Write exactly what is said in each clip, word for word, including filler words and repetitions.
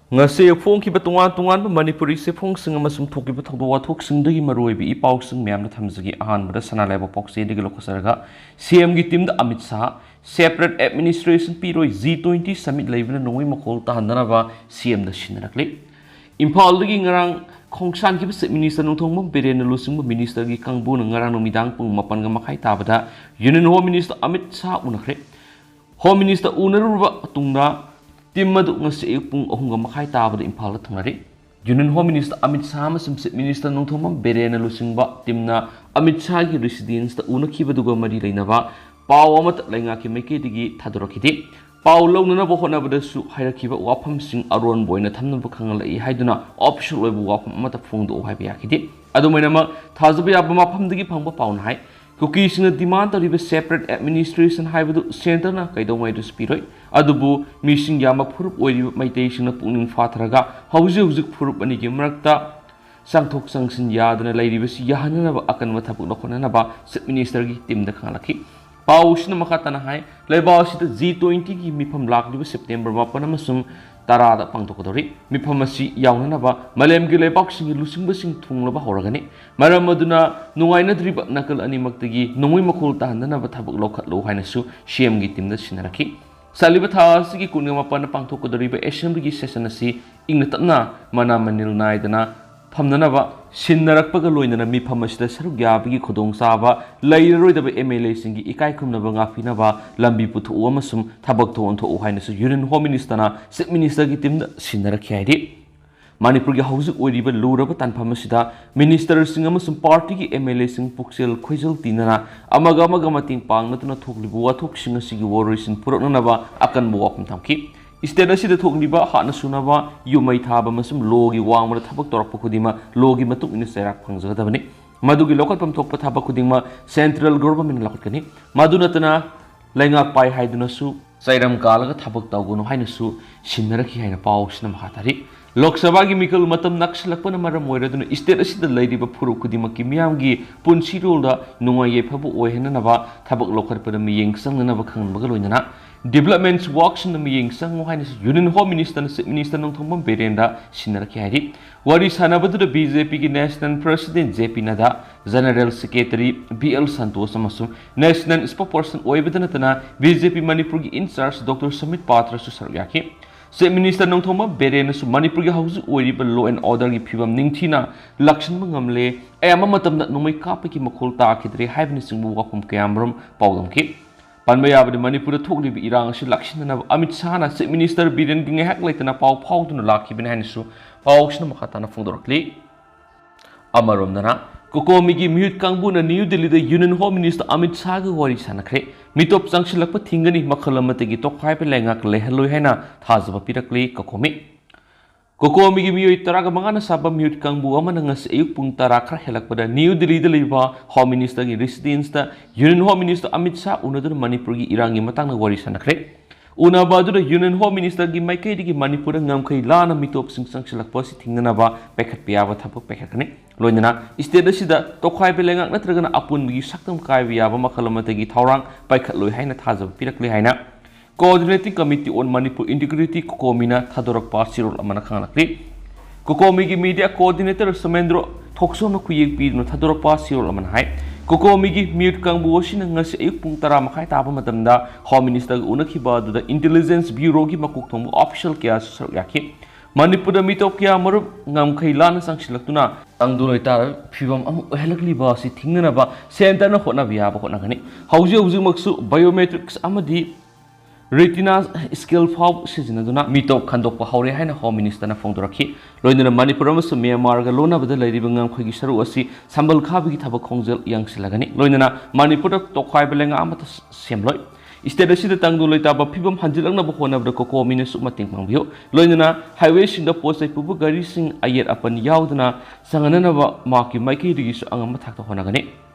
ꯉꯁꯤ ꯐꯣꯡꯈꯤꯕ ꯇꯣꯉꯥꯟ ꯇꯣꯉꯥꯟꯕ ꯃꯅꯤꯄꯨꯔꯤ ꯆꯦꯐꯣꯡꯁꯤꯡ ꯑꯃꯁꯨꯡ ꯊꯣꯛꯈꯤꯕ ꯊꯧꯗꯣꯛ ꯋꯥꯊꯣꯛꯁꯤꯡꯗꯒꯤ ꯃꯔꯨꯑꯣꯏꯕ ꯏ ꯄꯥꯎꯁꯤꯡ ꯃꯌꯥꯝꯅ ꯊꯝꯖꯒꯦ꯫ ꯑꯍꯥꯟꯕꯗ ꯁꯅꯥ ꯂꯩꯕꯥꯛ ꯄꯥꯎꯆꯦꯗꯒꯤ ꯂꯧꯈꯠꯆꯔꯒ, ꯁꯤ ꯑꯦꯝꯒꯤ ꯇꯤꯝꯗ ꯑꯃꯤꯠ ꯁꯥꯍ, separate administration ꯄꯤꯔꯣꯏ, ꯖꯤ ꯇ꯭ꯋꯦꯟꯇꯤ ꯁꯃꯤꯠ ꯂꯩꯕꯅ ꯅꯣꯡꯃꯩ ꯃꯈꯣꯜ ꯇꯥꯍꯟꯗꯅꯕ ꯁꯤ ꯑꯦꯝꯗ ꯁꯤꯟꯅꯔꯛꯂꯤ꯫ ꯏꯝꯐꯥꯜꯗꯒꯤ ꯉꯔꯥꯡ ꯈꯣꯡꯁꯥꯟꯈꯤꯕ ꯆꯤꯐ ꯃꯤꯅꯤꯁꯇꯔ ꯅꯣꯡꯊꯣꯝꯕꯝ ꯕꯤꯔꯦꯟꯅ ꯂꯨꯆꯤꯡꯕ ꯃꯤꯅꯤꯁꯇꯔꯒꯤ ꯀꯥꯡꯕꯨꯅ ꯉꯔꯥꯡ ꯅꯨꯃꯤꯗꯥꯡ ꯄꯨꯡ ꯃꯥꯄꯟꯒ ꯃꯈꯥꯏ ꯇꯥꯕꯗ union home minister Amit Shah ꯎꯅꯈ꯭ꯔꯦ꯫ ꯍꯣꯝ ꯃꯤꯅꯤꯁꯇꯔ ꯎꯅꯔꯨꯔꯕ ꯃꯇꯨꯡꯗ ꯇꯤꯝ ꯑꯗꯨ ꯉꯁꯤ ꯑꯌꯨꯛ ꯄꯨꯡ ꯑꯍꯨꯝꯒ ꯃꯈꯥꯏ ꯇꯥꯕꯗ ꯏꯝꯐꯥꯜꯗ ꯊꯨꯡꯂꯔꯤ꯫ Union home minister Amit Shah ꯑꯃꯁꯨꯡ ꯆꯤꯐ ꯃꯤꯅꯤꯁꯇꯔ ꯅꯣꯡꯊꯣꯝꯕꯝ ꯕꯤꯔꯦꯟꯅ ꯂꯨꯆꯤꯡꯕ ꯇꯤꯝꯅ ꯑꯃꯤꯠ ꯁꯥꯍꯒꯤ ꯔꯤꯁꯤꯗꯦꯟꯁꯇ ꯎꯅꯈꯤꯕꯗꯨꯒ ꯃꯔꯤ ꯂꯩꯅꯕ ꯄꯥꯎ ꯑꯃꯠꯇ ꯂꯩꯉꯥꯛꯀꯤ ꯃꯥꯏꯀꯩꯗꯒꯤ ꯊꯥꯗꯣꯔꯛꯈꯤꯗꯦ꯫ ꯄꯥꯎ ꯂꯧꯅꯅꯕ ꯍꯣꯠꯅꯕꯗꯁꯨ ꯍꯥꯏꯔꯛꯈꯤꯕ ꯋꯥꯐꯝꯁꯤꯡ ꯑꯔꯣꯟꯕ ꯑꯣꯏꯅ ꯊꯝꯅꯕ ꯈꯪꯍꯜꯂꯛꯏ ꯍꯥꯏꯗꯨꯅ ꯑꯣꯐꯤꯁꯤꯌꯦꯜ ꯑꯣꯏꯕ ꯋꯥꯐꯝ ꯑꯃꯠꯇ ꯐꯣꯡꯗꯣꯛꯎ ꯍꯥꯏꯕ ꯌꯥꯈꯤꯗꯦ꯫ ꯑꯗꯨꯃꯥꯏꯅꯃꯛ, ꯊꯥꯖꯕ ꯌꯥꯕ ꯃꯐꯝꯗꯒꯤ ꯐꯪꯕ ꯄꯥꯎꯅ ꯍꯥꯏ, ꯀꯨꯀꯤꯁꯤꯡꯅ ꯗꯤꯃꯥꯟ ꯇꯧꯔꯤꯕ separate administration ꯍꯥꯏꯕꯗꯨ ꯁꯦꯟꯇꯔꯅ ꯀꯩꯗꯧꯉꯩꯗꯁꯨ ꯄꯤꯔꯣꯏ꯫ ꯑꯗꯨꯕꯨ ꯃꯤꯁꯤꯡ ꯌꯥꯝꯕ ꯐꯨꯔꯨꯞ ꯑꯣꯏꯔꯤꯕ ꯃꯩꯇꯩꯁꯤꯡꯅ ꯄꯨꯛꯅꯤꯡ ꯐꯥꯊꯔꯒ ꯍꯧꯖꯤꯛ ꯍꯧꯖꯤꯛ ꯐꯨꯔꯨꯞ ꯑꯅꯤꯒꯤ ꯃꯔꯛꯇ ꯆꯪꯊꯣꯛ ꯆꯪꯁꯤꯟ ꯌꯥꯗꯅ ꯂꯩꯔꯤꯕꯁꯤ ꯌꯥꯍꯟꯅꯅꯕ ꯑꯀꯟꯕ ꯊꯕꯛ ꯂꯧꯈꯠꯅꯅꯕ ꯆꯤꯐ ꯃꯤꯅꯤꯁꯇꯔꯒꯤ ꯇꯤꯝꯗ ꯈꯪꯍꯜꯂꯛꯈꯤ꯫ ꯄꯥꯎꯁꯤꯅ ꯃꯈꯥ ꯇꯥꯅ ꯍꯥꯏ, ꯂꯩꯕꯥꯛ ꯑꯁꯤꯗ ꯖꯤ ꯇ꯭ꯋꯦꯟꯇꯤꯒꯤ ꯃꯤꯐꯝ ꯂꯥꯛꯂꯤꯕ ꯁꯦꯞꯇꯦꯝꯕꯔ ꯃꯥꯄꯟ ꯑꯃꯁꯨꯡ ꯇꯔꯥꯗ ꯄꯥꯡꯊꯣꯛꯀꯗꯧꯔꯤ꯫ ꯃꯤꯐꯝ ꯑꯁꯤ ꯌꯥꯎꯅꯅꯕ ꯃꯥꯂꯦꯝꯒꯤ ꯂꯩꯕꯥꯛꯁꯤꯡꯒꯤ ꯂꯨꯆꯤꯡꯕꯁꯤꯡ ꯊꯨꯡꯂꯕ ꯍꯧꯔꯒꯅꯤ꯫ ꯃꯔꯝ ꯑꯗꯨꯅ ꯅꯨꯡꯉꯥꯏꯅꯗ꯭ꯔꯤꯕ ꯅꯥꯀꯜ ꯑꯅꯤꯃꯛꯇꯒꯤ ꯅꯣꯡꯃꯩ ꯃꯈꯣꯜ ꯇꯥꯍꯟꯗꯅꯕ ꯊꯕꯛ ꯂꯧꯈꯠꯂꯨ ꯍꯥꯏꯅꯁꯨ ꯁꯤ ꯑꯦꯝꯒꯤ ꯇꯤꯝꯗ ꯁꯤꯟꯅꯔꯛꯈꯤ꯫ ꯆꯠꯂꯤꯕ ꯊꯥ ꯑꯁꯤꯒꯤ ꯀꯨꯟꯒ ꯃꯥꯄꯟꯗ ꯄꯥꯡꯊꯣꯛꯀꯗꯧꯔꯤꯕ ꯑꯦꯁꯦꯝꯕ꯭ꯂꯤꯒꯤ ꯁꯦꯁꯟ ꯑꯁꯤ ꯏꯪꯅ ꯇꯞꯅ, ꯃꯅꯥ ꯃꯅꯤꯜ ꯅꯥꯏꯗꯅ ꯐꯝꯅꯅꯕ ꯁꯤꯟꯅꯔꯛꯄꯒ ꯂꯣꯏꯅꯅ ꯃꯤꯐꯝ ꯑꯁꯤꯗ ꯁꯔꯨꯛ ꯌꯥꯕꯒꯤ ꯈꯨꯗꯣꯡꯆꯥꯕ ꯂꯩꯔꯔꯣꯏꯗꯕ ꯑꯦꯝ ꯑꯦꯜ ꯑꯦꯁꯤꯡꯒꯤ ꯏꯀꯥꯏ ꯈꯨꯝꯅꯕ ꯉꯥꯛꯄꯤꯅꯕ ꯂꯝꯕꯤ ꯄꯨꯊꯣꯛꯎ ꯑꯃꯁꯨꯡ ꯊꯕꯛ ꯊꯧꯑꯣꯟ ꯊꯣꯛꯎ ꯍꯥꯏꯅꯁꯨ ꯌꯨꯅꯤꯌꯟ ꯍꯣꯝ ꯃꯤꯅꯤꯁꯇꯔꯅ ꯆꯤꯐ ꯃꯤꯅꯤꯁꯇꯔꯒꯤ ꯇꯤꯝꯗ ꯁꯤꯟꯅꯔꯛꯈꯤ ꯍꯥꯏꯔꯤ꯫ ꯃꯅꯤꯄꯨꯔꯒꯤ ꯍꯧꯖꯤꯛ ꯑꯣꯏꯔꯤꯕ ꯂꯨꯔꯕ ꯇꯥꯟꯐꯝ ꯑꯁꯤꯗ ꯃꯤꯅꯤꯁꯇꯔꯁꯤꯡ ꯑꯃꯁꯨꯡ ꯄꯥꯔꯇꯤꯒꯤ ꯑꯦꯝ ꯑꯦꯜ ꯑꯦꯁꯤꯡ ꯄꯨꯛꯆꯦꯜ ꯈꯣꯏꯖꯦꯜ ꯇꯤꯟꯅꯅ ꯑꯃꯒ ꯑꯃꯒ ꯃꯇꯦꯡ ꯄꯥꯡꯅꯗꯨꯅ ꯊꯣꯛꯂꯤꯕ ꯋꯥꯊꯣꯛꯁꯤꯡ ꯑꯁꯤꯒꯤ ꯋꯥꯔꯣꯏꯁꯤꯟ ꯄꯨꯔꯛꯅꯅꯕ ꯑꯀꯟꯕ ꯋꯥꯐꯝ ꯊꯝꯈꯤ꯫ ꯁ꯭ꯇꯦꯠ ꯑꯁꯤꯗ ꯊꯣꯛꯂꯤꯕ ꯍꯥꯠꯅ ꯁꯨꯅꯕ, ꯌꯨꯝ ꯃꯩ ꯊꯥꯕ ꯑꯃꯁꯨꯡ ꯂꯣꯒꯤ ꯋꯥꯡꯃꯗ ꯊꯕꯛ ꯇꯧꯔꯛꯄ ꯈꯨꯗꯤꯡꯃꯛ ꯂꯣꯒꯤ ꯃꯇꯨꯡ ꯏꯟꯅ ꯆꯩꯔꯥꯛ ꯐꯪꯖꯒꯗꯕꯅꯤ꯫ ꯃꯗꯨꯒꯤ ꯂꯧꯈꯠꯐꯝ ꯊꯣꯛꯄ ꯊꯕꯛ ꯈꯨꯗꯤꯡꯃꯛ ꯁꯦꯟꯇ꯭ꯔꯦꯜ ꯒꯣꯚꯔꯟꯃꯦꯟꯠꯅ ꯂꯧꯈꯠꯀꯅꯤ꯫ ꯃꯗꯨ ꯅꯠꯇꯅ ꯂꯩꯉꯥꯛ ꯄꯥꯏ ꯍꯥꯏꯗꯨꯅꯁꯨ ꯆꯩꯔꯝ ꯀꯥꯜꯂꯒ ꯊꯕꯛ ꯇꯧꯒꯅꯨ ꯍꯥꯏꯅꯁꯨ ꯁꯤꯟꯅꯔꯛꯈꯤ ꯍꯥꯏꯅ ꯄꯥꯎꯁꯤꯅ ꯃꯈꯥ ꯇꯥꯔꯤ꯫ ꯂꯣꯛ ꯁꯚꯥꯒꯤ ꯃꯤꯈꯜ ꯃꯇꯝ ꯅꯛꯁꯤꯜꯂꯛꯄꯅ ꯃꯔꯝ ꯑꯣꯏꯔꯗꯨꯅ ꯁ꯭ꯇꯦꯠ ꯑꯁꯤꯗ ꯂꯩꯔꯤꯕ ꯐꯨꯔꯨꯞ ꯈꯨꯗꯤꯡꯃꯛꯀꯤ ꯃꯤꯌꯥꯝꯒꯤ ꯄꯨꯟꯁꯤꯔꯣꯜꯗ ꯅꯨꯡꯉꯥꯏ ꯌꯥꯏꯐꯕ ꯑꯣꯏꯍꯟꯅꯅꯕ ꯊꯕꯛ ꯂꯧꯈꯠꯄꯗ ꯃꯤꯠꯌꯦꯡ ꯆꯪꯅꯅꯕ ꯈꯪꯍꯟꯕꯒ ꯂꯣꯏꯅꯅ Developments worksꯤꯡꯗ ꯃꯤꯠꯌꯦꯡ ꯆꯪꯉꯨ ꯍꯥꯏꯅꯁꯨ Union Home Ministerꯅ Chief Minister Nongthombam ꯕꯤꯔꯦꯟꯗ ꯁꯤꯟꯅꯔꯛꯈꯤ ꯍꯥꯏꯔꯤ꯫ ꯋꯥꯔꯤ ꯁꯥꯟꯅꯕꯗꯨꯗ BJPꯒꯤ National President JP Nadda, General Secretary BL Santosh ꯑꯃꯁꯨꯡ National Spokesperson ꯑꯣꯏꯕꯗ ꯅꯠꯇꯅ BJP ꯃꯅꯤꯄꯨꯔꯒꯤ in charge Doctor Sambit Patraꯁꯨ ꯁꯔꯨꯛ ꯌꯥꯈꯤ꯫ Chief Minister ꯅꯣꯡꯊꯣꯝꯕꯝ ꯕꯤꯔꯦꯟꯅꯁꯨ ꯃꯅꯤꯄꯨꯔꯒꯤ ꯍꯧꯖꯤꯛ ꯑꯣꯏꯔꯤꯕ law and orderꯒꯤ ꯐꯤꯕꯝ ꯅꯤꯡꯊꯤꯅ ꯂꯥꯛꯁꯤꯟꯕ ꯉꯝꯂꯦ, ꯑꯌꯥꯝꯕ ꯃꯇꯝꯗ ꯅꯣꯡꯃꯩ ꯀꯥꯞꯄꯒꯤ ꯃꯈꯣꯜ ꯇꯥꯈꯤꯗ꯭ꯔꯦ ꯍꯥꯏꯕꯅꯆꯤꯡꯕ ꯋꯥꯐꯝ ꯀꯌꯥꯃꯔꯨꯝ ꯄꯥꯎꯗꯝꯈꯤ꯫ ꯄꯟꯕ ꯌꯥꯕꯗꯤ ꯃꯅꯤꯄꯨꯔꯗ ꯊꯣꯛꯂꯤꯕ ꯏꯔꯥꯡ ꯑꯁꯤ ꯂꯥꯛꯁꯤꯟꯅꯅꯕ ꯑꯃꯤꯠ ꯁꯥꯍꯅ Chief Minister ꯕꯤꯔꯦꯟꯒꯤ ꯉꯥꯏꯍꯥꯛ ꯂꯩꯇꯅ ꯄꯥꯎ ꯐꯥꯎꯗꯨꯅ ꯂꯥꯛꯈꯤꯕꯅꯤ ꯍꯥꯏꯅꯁꯨ ꯄꯥꯎꯁꯤꯅ ꯃꯈꯥ ꯇꯥꯅ ꯐꯣꯡꯗꯣꯔꯛꯂꯤ꯫ ꯑꯃꯔꯣꯝꯗꯅ, COCOMIꯒꯤ ꯃꯤꯍꯨꯠ ꯀꯥꯡꯕꯨꯅ ꯅ꯭ꯌꯨ ꯗꯤꯜꯂꯤꯗ Union Home Minister ꯑꯃꯤꯠ ꯁꯥꯍꯒ ꯋꯥꯔꯤ ꯁꯥꯟꯅꯈ꯭ꯔꯦ꯫ ꯃꯤꯇꯣꯞ ꯆꯪꯁꯤꯜꯂꯛꯄ ꯊꯤꯡꯒꯅꯤ, ꯃꯈꯜ ꯑꯃꯠꯇꯒꯤ ꯇꯣꯈꯥꯏꯕ ꯂꯩꯉꯥꯛ ꯂꯩꯍꯜꯂꯣꯏ ꯍꯥꯏꯅ ꯊꯥꯖꯕ ꯄꯤꯔꯛꯂꯤ COCOMI꯫ COCOMIꯒꯤ ꯃꯤꯑꯣꯏ ꯇꯔꯥꯒ ꯃꯉꯥꯅ ꯁꯥꯕ ꯃꯤꯍꯨꯠ ꯀꯥꯡꯕꯨ ꯑꯃꯅ ꯉꯁꯤ ꯑꯌꯨꯛ ꯄꯨꯡ ꯇꯔꯥ ꯈꯔ ꯍꯦꯜꯂꯛꯄꯗ ꯅ꯭ꯌꯨ ꯗꯤꯜꯂꯤꯗ ꯂꯩꯕ Home Ministerꯒꯤ residenceꯇ Union Home Minister Amit Shah ꯎꯅꯗꯨꯅ ꯃꯅꯤꯄꯨꯔꯒꯤ ꯏꯔꯥꯡꯒꯤ ꯃꯇꯥꯡꯗ ꯋꯥꯔꯤ ꯁꯥꯟꯅꯈ꯭ꯔꯦ꯫ ꯎꯅꯕ ꯑꯗꯨꯗ Union Home Ministerꯒꯤ ꯃꯥꯏꯀꯩꯗꯒꯤ ꯃꯅꯤꯄꯨꯔꯗ ꯉꯝꯈꯩ ꯂꯥꯟꯅ ꯃꯤꯇꯣꯞꯁꯤꯡ ꯆꯪꯁꯤꯜꯂꯛꯄ ꯑꯁꯤ ꯊꯤꯡꯅꯅꯕ ꯄꯥꯏꯈꯠꯄ ꯌꯥꯕ ꯊꯕꯛ ꯄꯥꯏꯈꯠꯀꯅꯤ꯫ ꯂꯣꯏꯅꯅ state ꯑꯁꯤꯗ ꯇꯣꯈꯥꯏꯕ ꯂꯩꯉꯥꯛ ꯅꯠꯇ꯭ꯔꯒꯅ ꯑꯄꯨꯟꯕꯒꯤ ꯁꯛꯇꯝ ꯀꯥꯏꯕ ꯌꯥꯕ ꯃꯈꯜ ꯑꯃꯠꯇꯒꯤ ꯊꯧꯔꯥꯡ ꯄꯥꯏꯈꯠꯂꯣꯏ ꯍꯥꯏꯅ ꯊꯥꯖꯕ ꯄꯤꯔꯛꯂꯤ ꯍꯥꯏꯅ Coordinating Committee on Manipur Integrity COCOMIꯅ ꯊꯥꯗꯣꯔꯛꯄ ꯆꯦꯔꯣꯜ ꯑꯃꯅ ꯈꯪꯍꯜꯂꯛꯂꯤ꯫ COCOMIꯒꯤ media coordinator ꯁꯣꯃꯦꯟꯗ꯭ꯔꯣ ꯊꯣꯛꯆꯣꯝꯅ ꯈꯨꯌꯦꯛ ꯄꯤꯗꯨꯅ ꯊꯥꯗꯣꯔꯛꯄ ꯆꯦꯔꯣꯜ ꯑꯃꯅ ꯍꯥꯏ, COCOMIꯒꯤ ꯃꯤꯍꯨꯠ ꯀꯥꯡꯕꯨ ꯑꯁꯤꯅ ꯉꯁꯤ ꯑꯌꯨꯛ ꯄꯨꯡ ꯇꯔꯥ ꯃꯈꯥꯏ ꯇꯥꯕ ꯃꯇꯝꯗ Home Ministerꯒ ꯎꯅꯈꯤꯕ ꯑꯗꯨꯗ Intelligence Bureauꯒꯤ ꯃꯀꯣꯛ ꯊꯣꯡꯕ official ꯀꯌꯥꯁꯨ ꯁꯔꯨꯛ ꯌꯥꯈꯤ꯫ ꯃꯅꯤꯄꯨꯔꯗ ꯃꯤꯇꯣꯞ ꯀꯌꯥ ꯃꯔꯨꯞ ꯉꯝꯈꯩ ꯂꯥꯟꯅ ꯆꯪꯁꯤꯜꯂꯛꯇꯨꯅ ꯇꯪꯗꯨ ꯂꯩꯇꯥꯔꯕ ꯐꯤꯕꯝ ꯑꯃ ꯑꯣꯏꯍꯜꯂꯛꯂꯤꯕ ꯑꯁꯤ ꯊꯤꯡꯅꯅꯕ centreꯅ ꯍꯣꯠꯅꯕ ꯌꯥꯕ ꯍꯣꯠꯅꯒꯅꯤ꯫ ꯍꯧꯖꯤꯛ ꯍꯧꯖꯤꯛꯃꯛꯁꯨ biometrics ꯑꯃꯗꯤ retina scan ꯐꯥꯎ ꯁꯤꯖꯤꯟꯅꯗꯨꯅ ꯃꯤꯇꯣꯞ ꯈꯟꯗꯣꯛꯄ ꯍꯧꯔꯦ ꯍꯥꯏꯅ Home Ministerꯅ ꯐꯣꯡꯗꯣꯔꯛꯈꯤ꯫ ꯂꯣꯏꯅꯅ ꯃꯅꯤꯄꯨꯔ ꯑꯃꯁꯨꯡ ꯃ꯭ꯌꯥꯟꯃꯥꯔꯒ ꯂꯣꯟꯅꯕꯗ ꯂꯩꯔꯤꯕ ꯉꯝꯈꯩꯒꯤ ꯁꯔꯨꯛ ꯑꯁꯤ ꯁꯝꯕꯜ ꯈꯥꯕꯒꯤ ꯊꯕꯛ ꯈꯣꯡꯖꯦꯜ ꯌꯥꯡꯁꯤꯜꯂꯒꯅꯤ꯫ ꯂꯣꯏꯅꯅ ꯃꯅꯤꯄꯨꯔꯗ ꯇꯣꯈꯥꯏꯕ ꯂꯩꯉꯥꯛ ꯑꯃꯠꯇ ꯁꯦꯝꯂꯣꯏ꯫ State ꯑꯁꯤꯗ ꯇꯪꯗꯨ ꯂꯩꯇꯥꯕ ꯐꯤꯕꯝ ꯍꯟꯖꯤꯜꯂꯛꯅꯕ ꯍꯣꯠꯅꯕꯗ COCOMIꯅꯁꯨ ꯃꯇꯦꯡ ꯄꯥꯡꯕꯤꯌꯨ꯫ ꯂꯣꯏꯅꯅ highwayꯁꯤꯡꯗ ꯄꯣꯠ ꯆꯩ ꯄꯨꯕ ꯒꯥꯔꯤꯁꯤꯡ ꯑꯌꯦꯠ ꯑꯄꯟ ꯌꯥꯎꯗꯅ ꯆꯪꯍꯟꯅꯅꯕ ꯃꯍꯥꯛꯀꯤ ꯃꯥꯏꯀꯩꯗꯒꯤꯁꯨ ꯑꯉꯝꯕ ꯊꯥꯛꯇ ꯍꯣꯠꯅꯒꯅꯤ꯫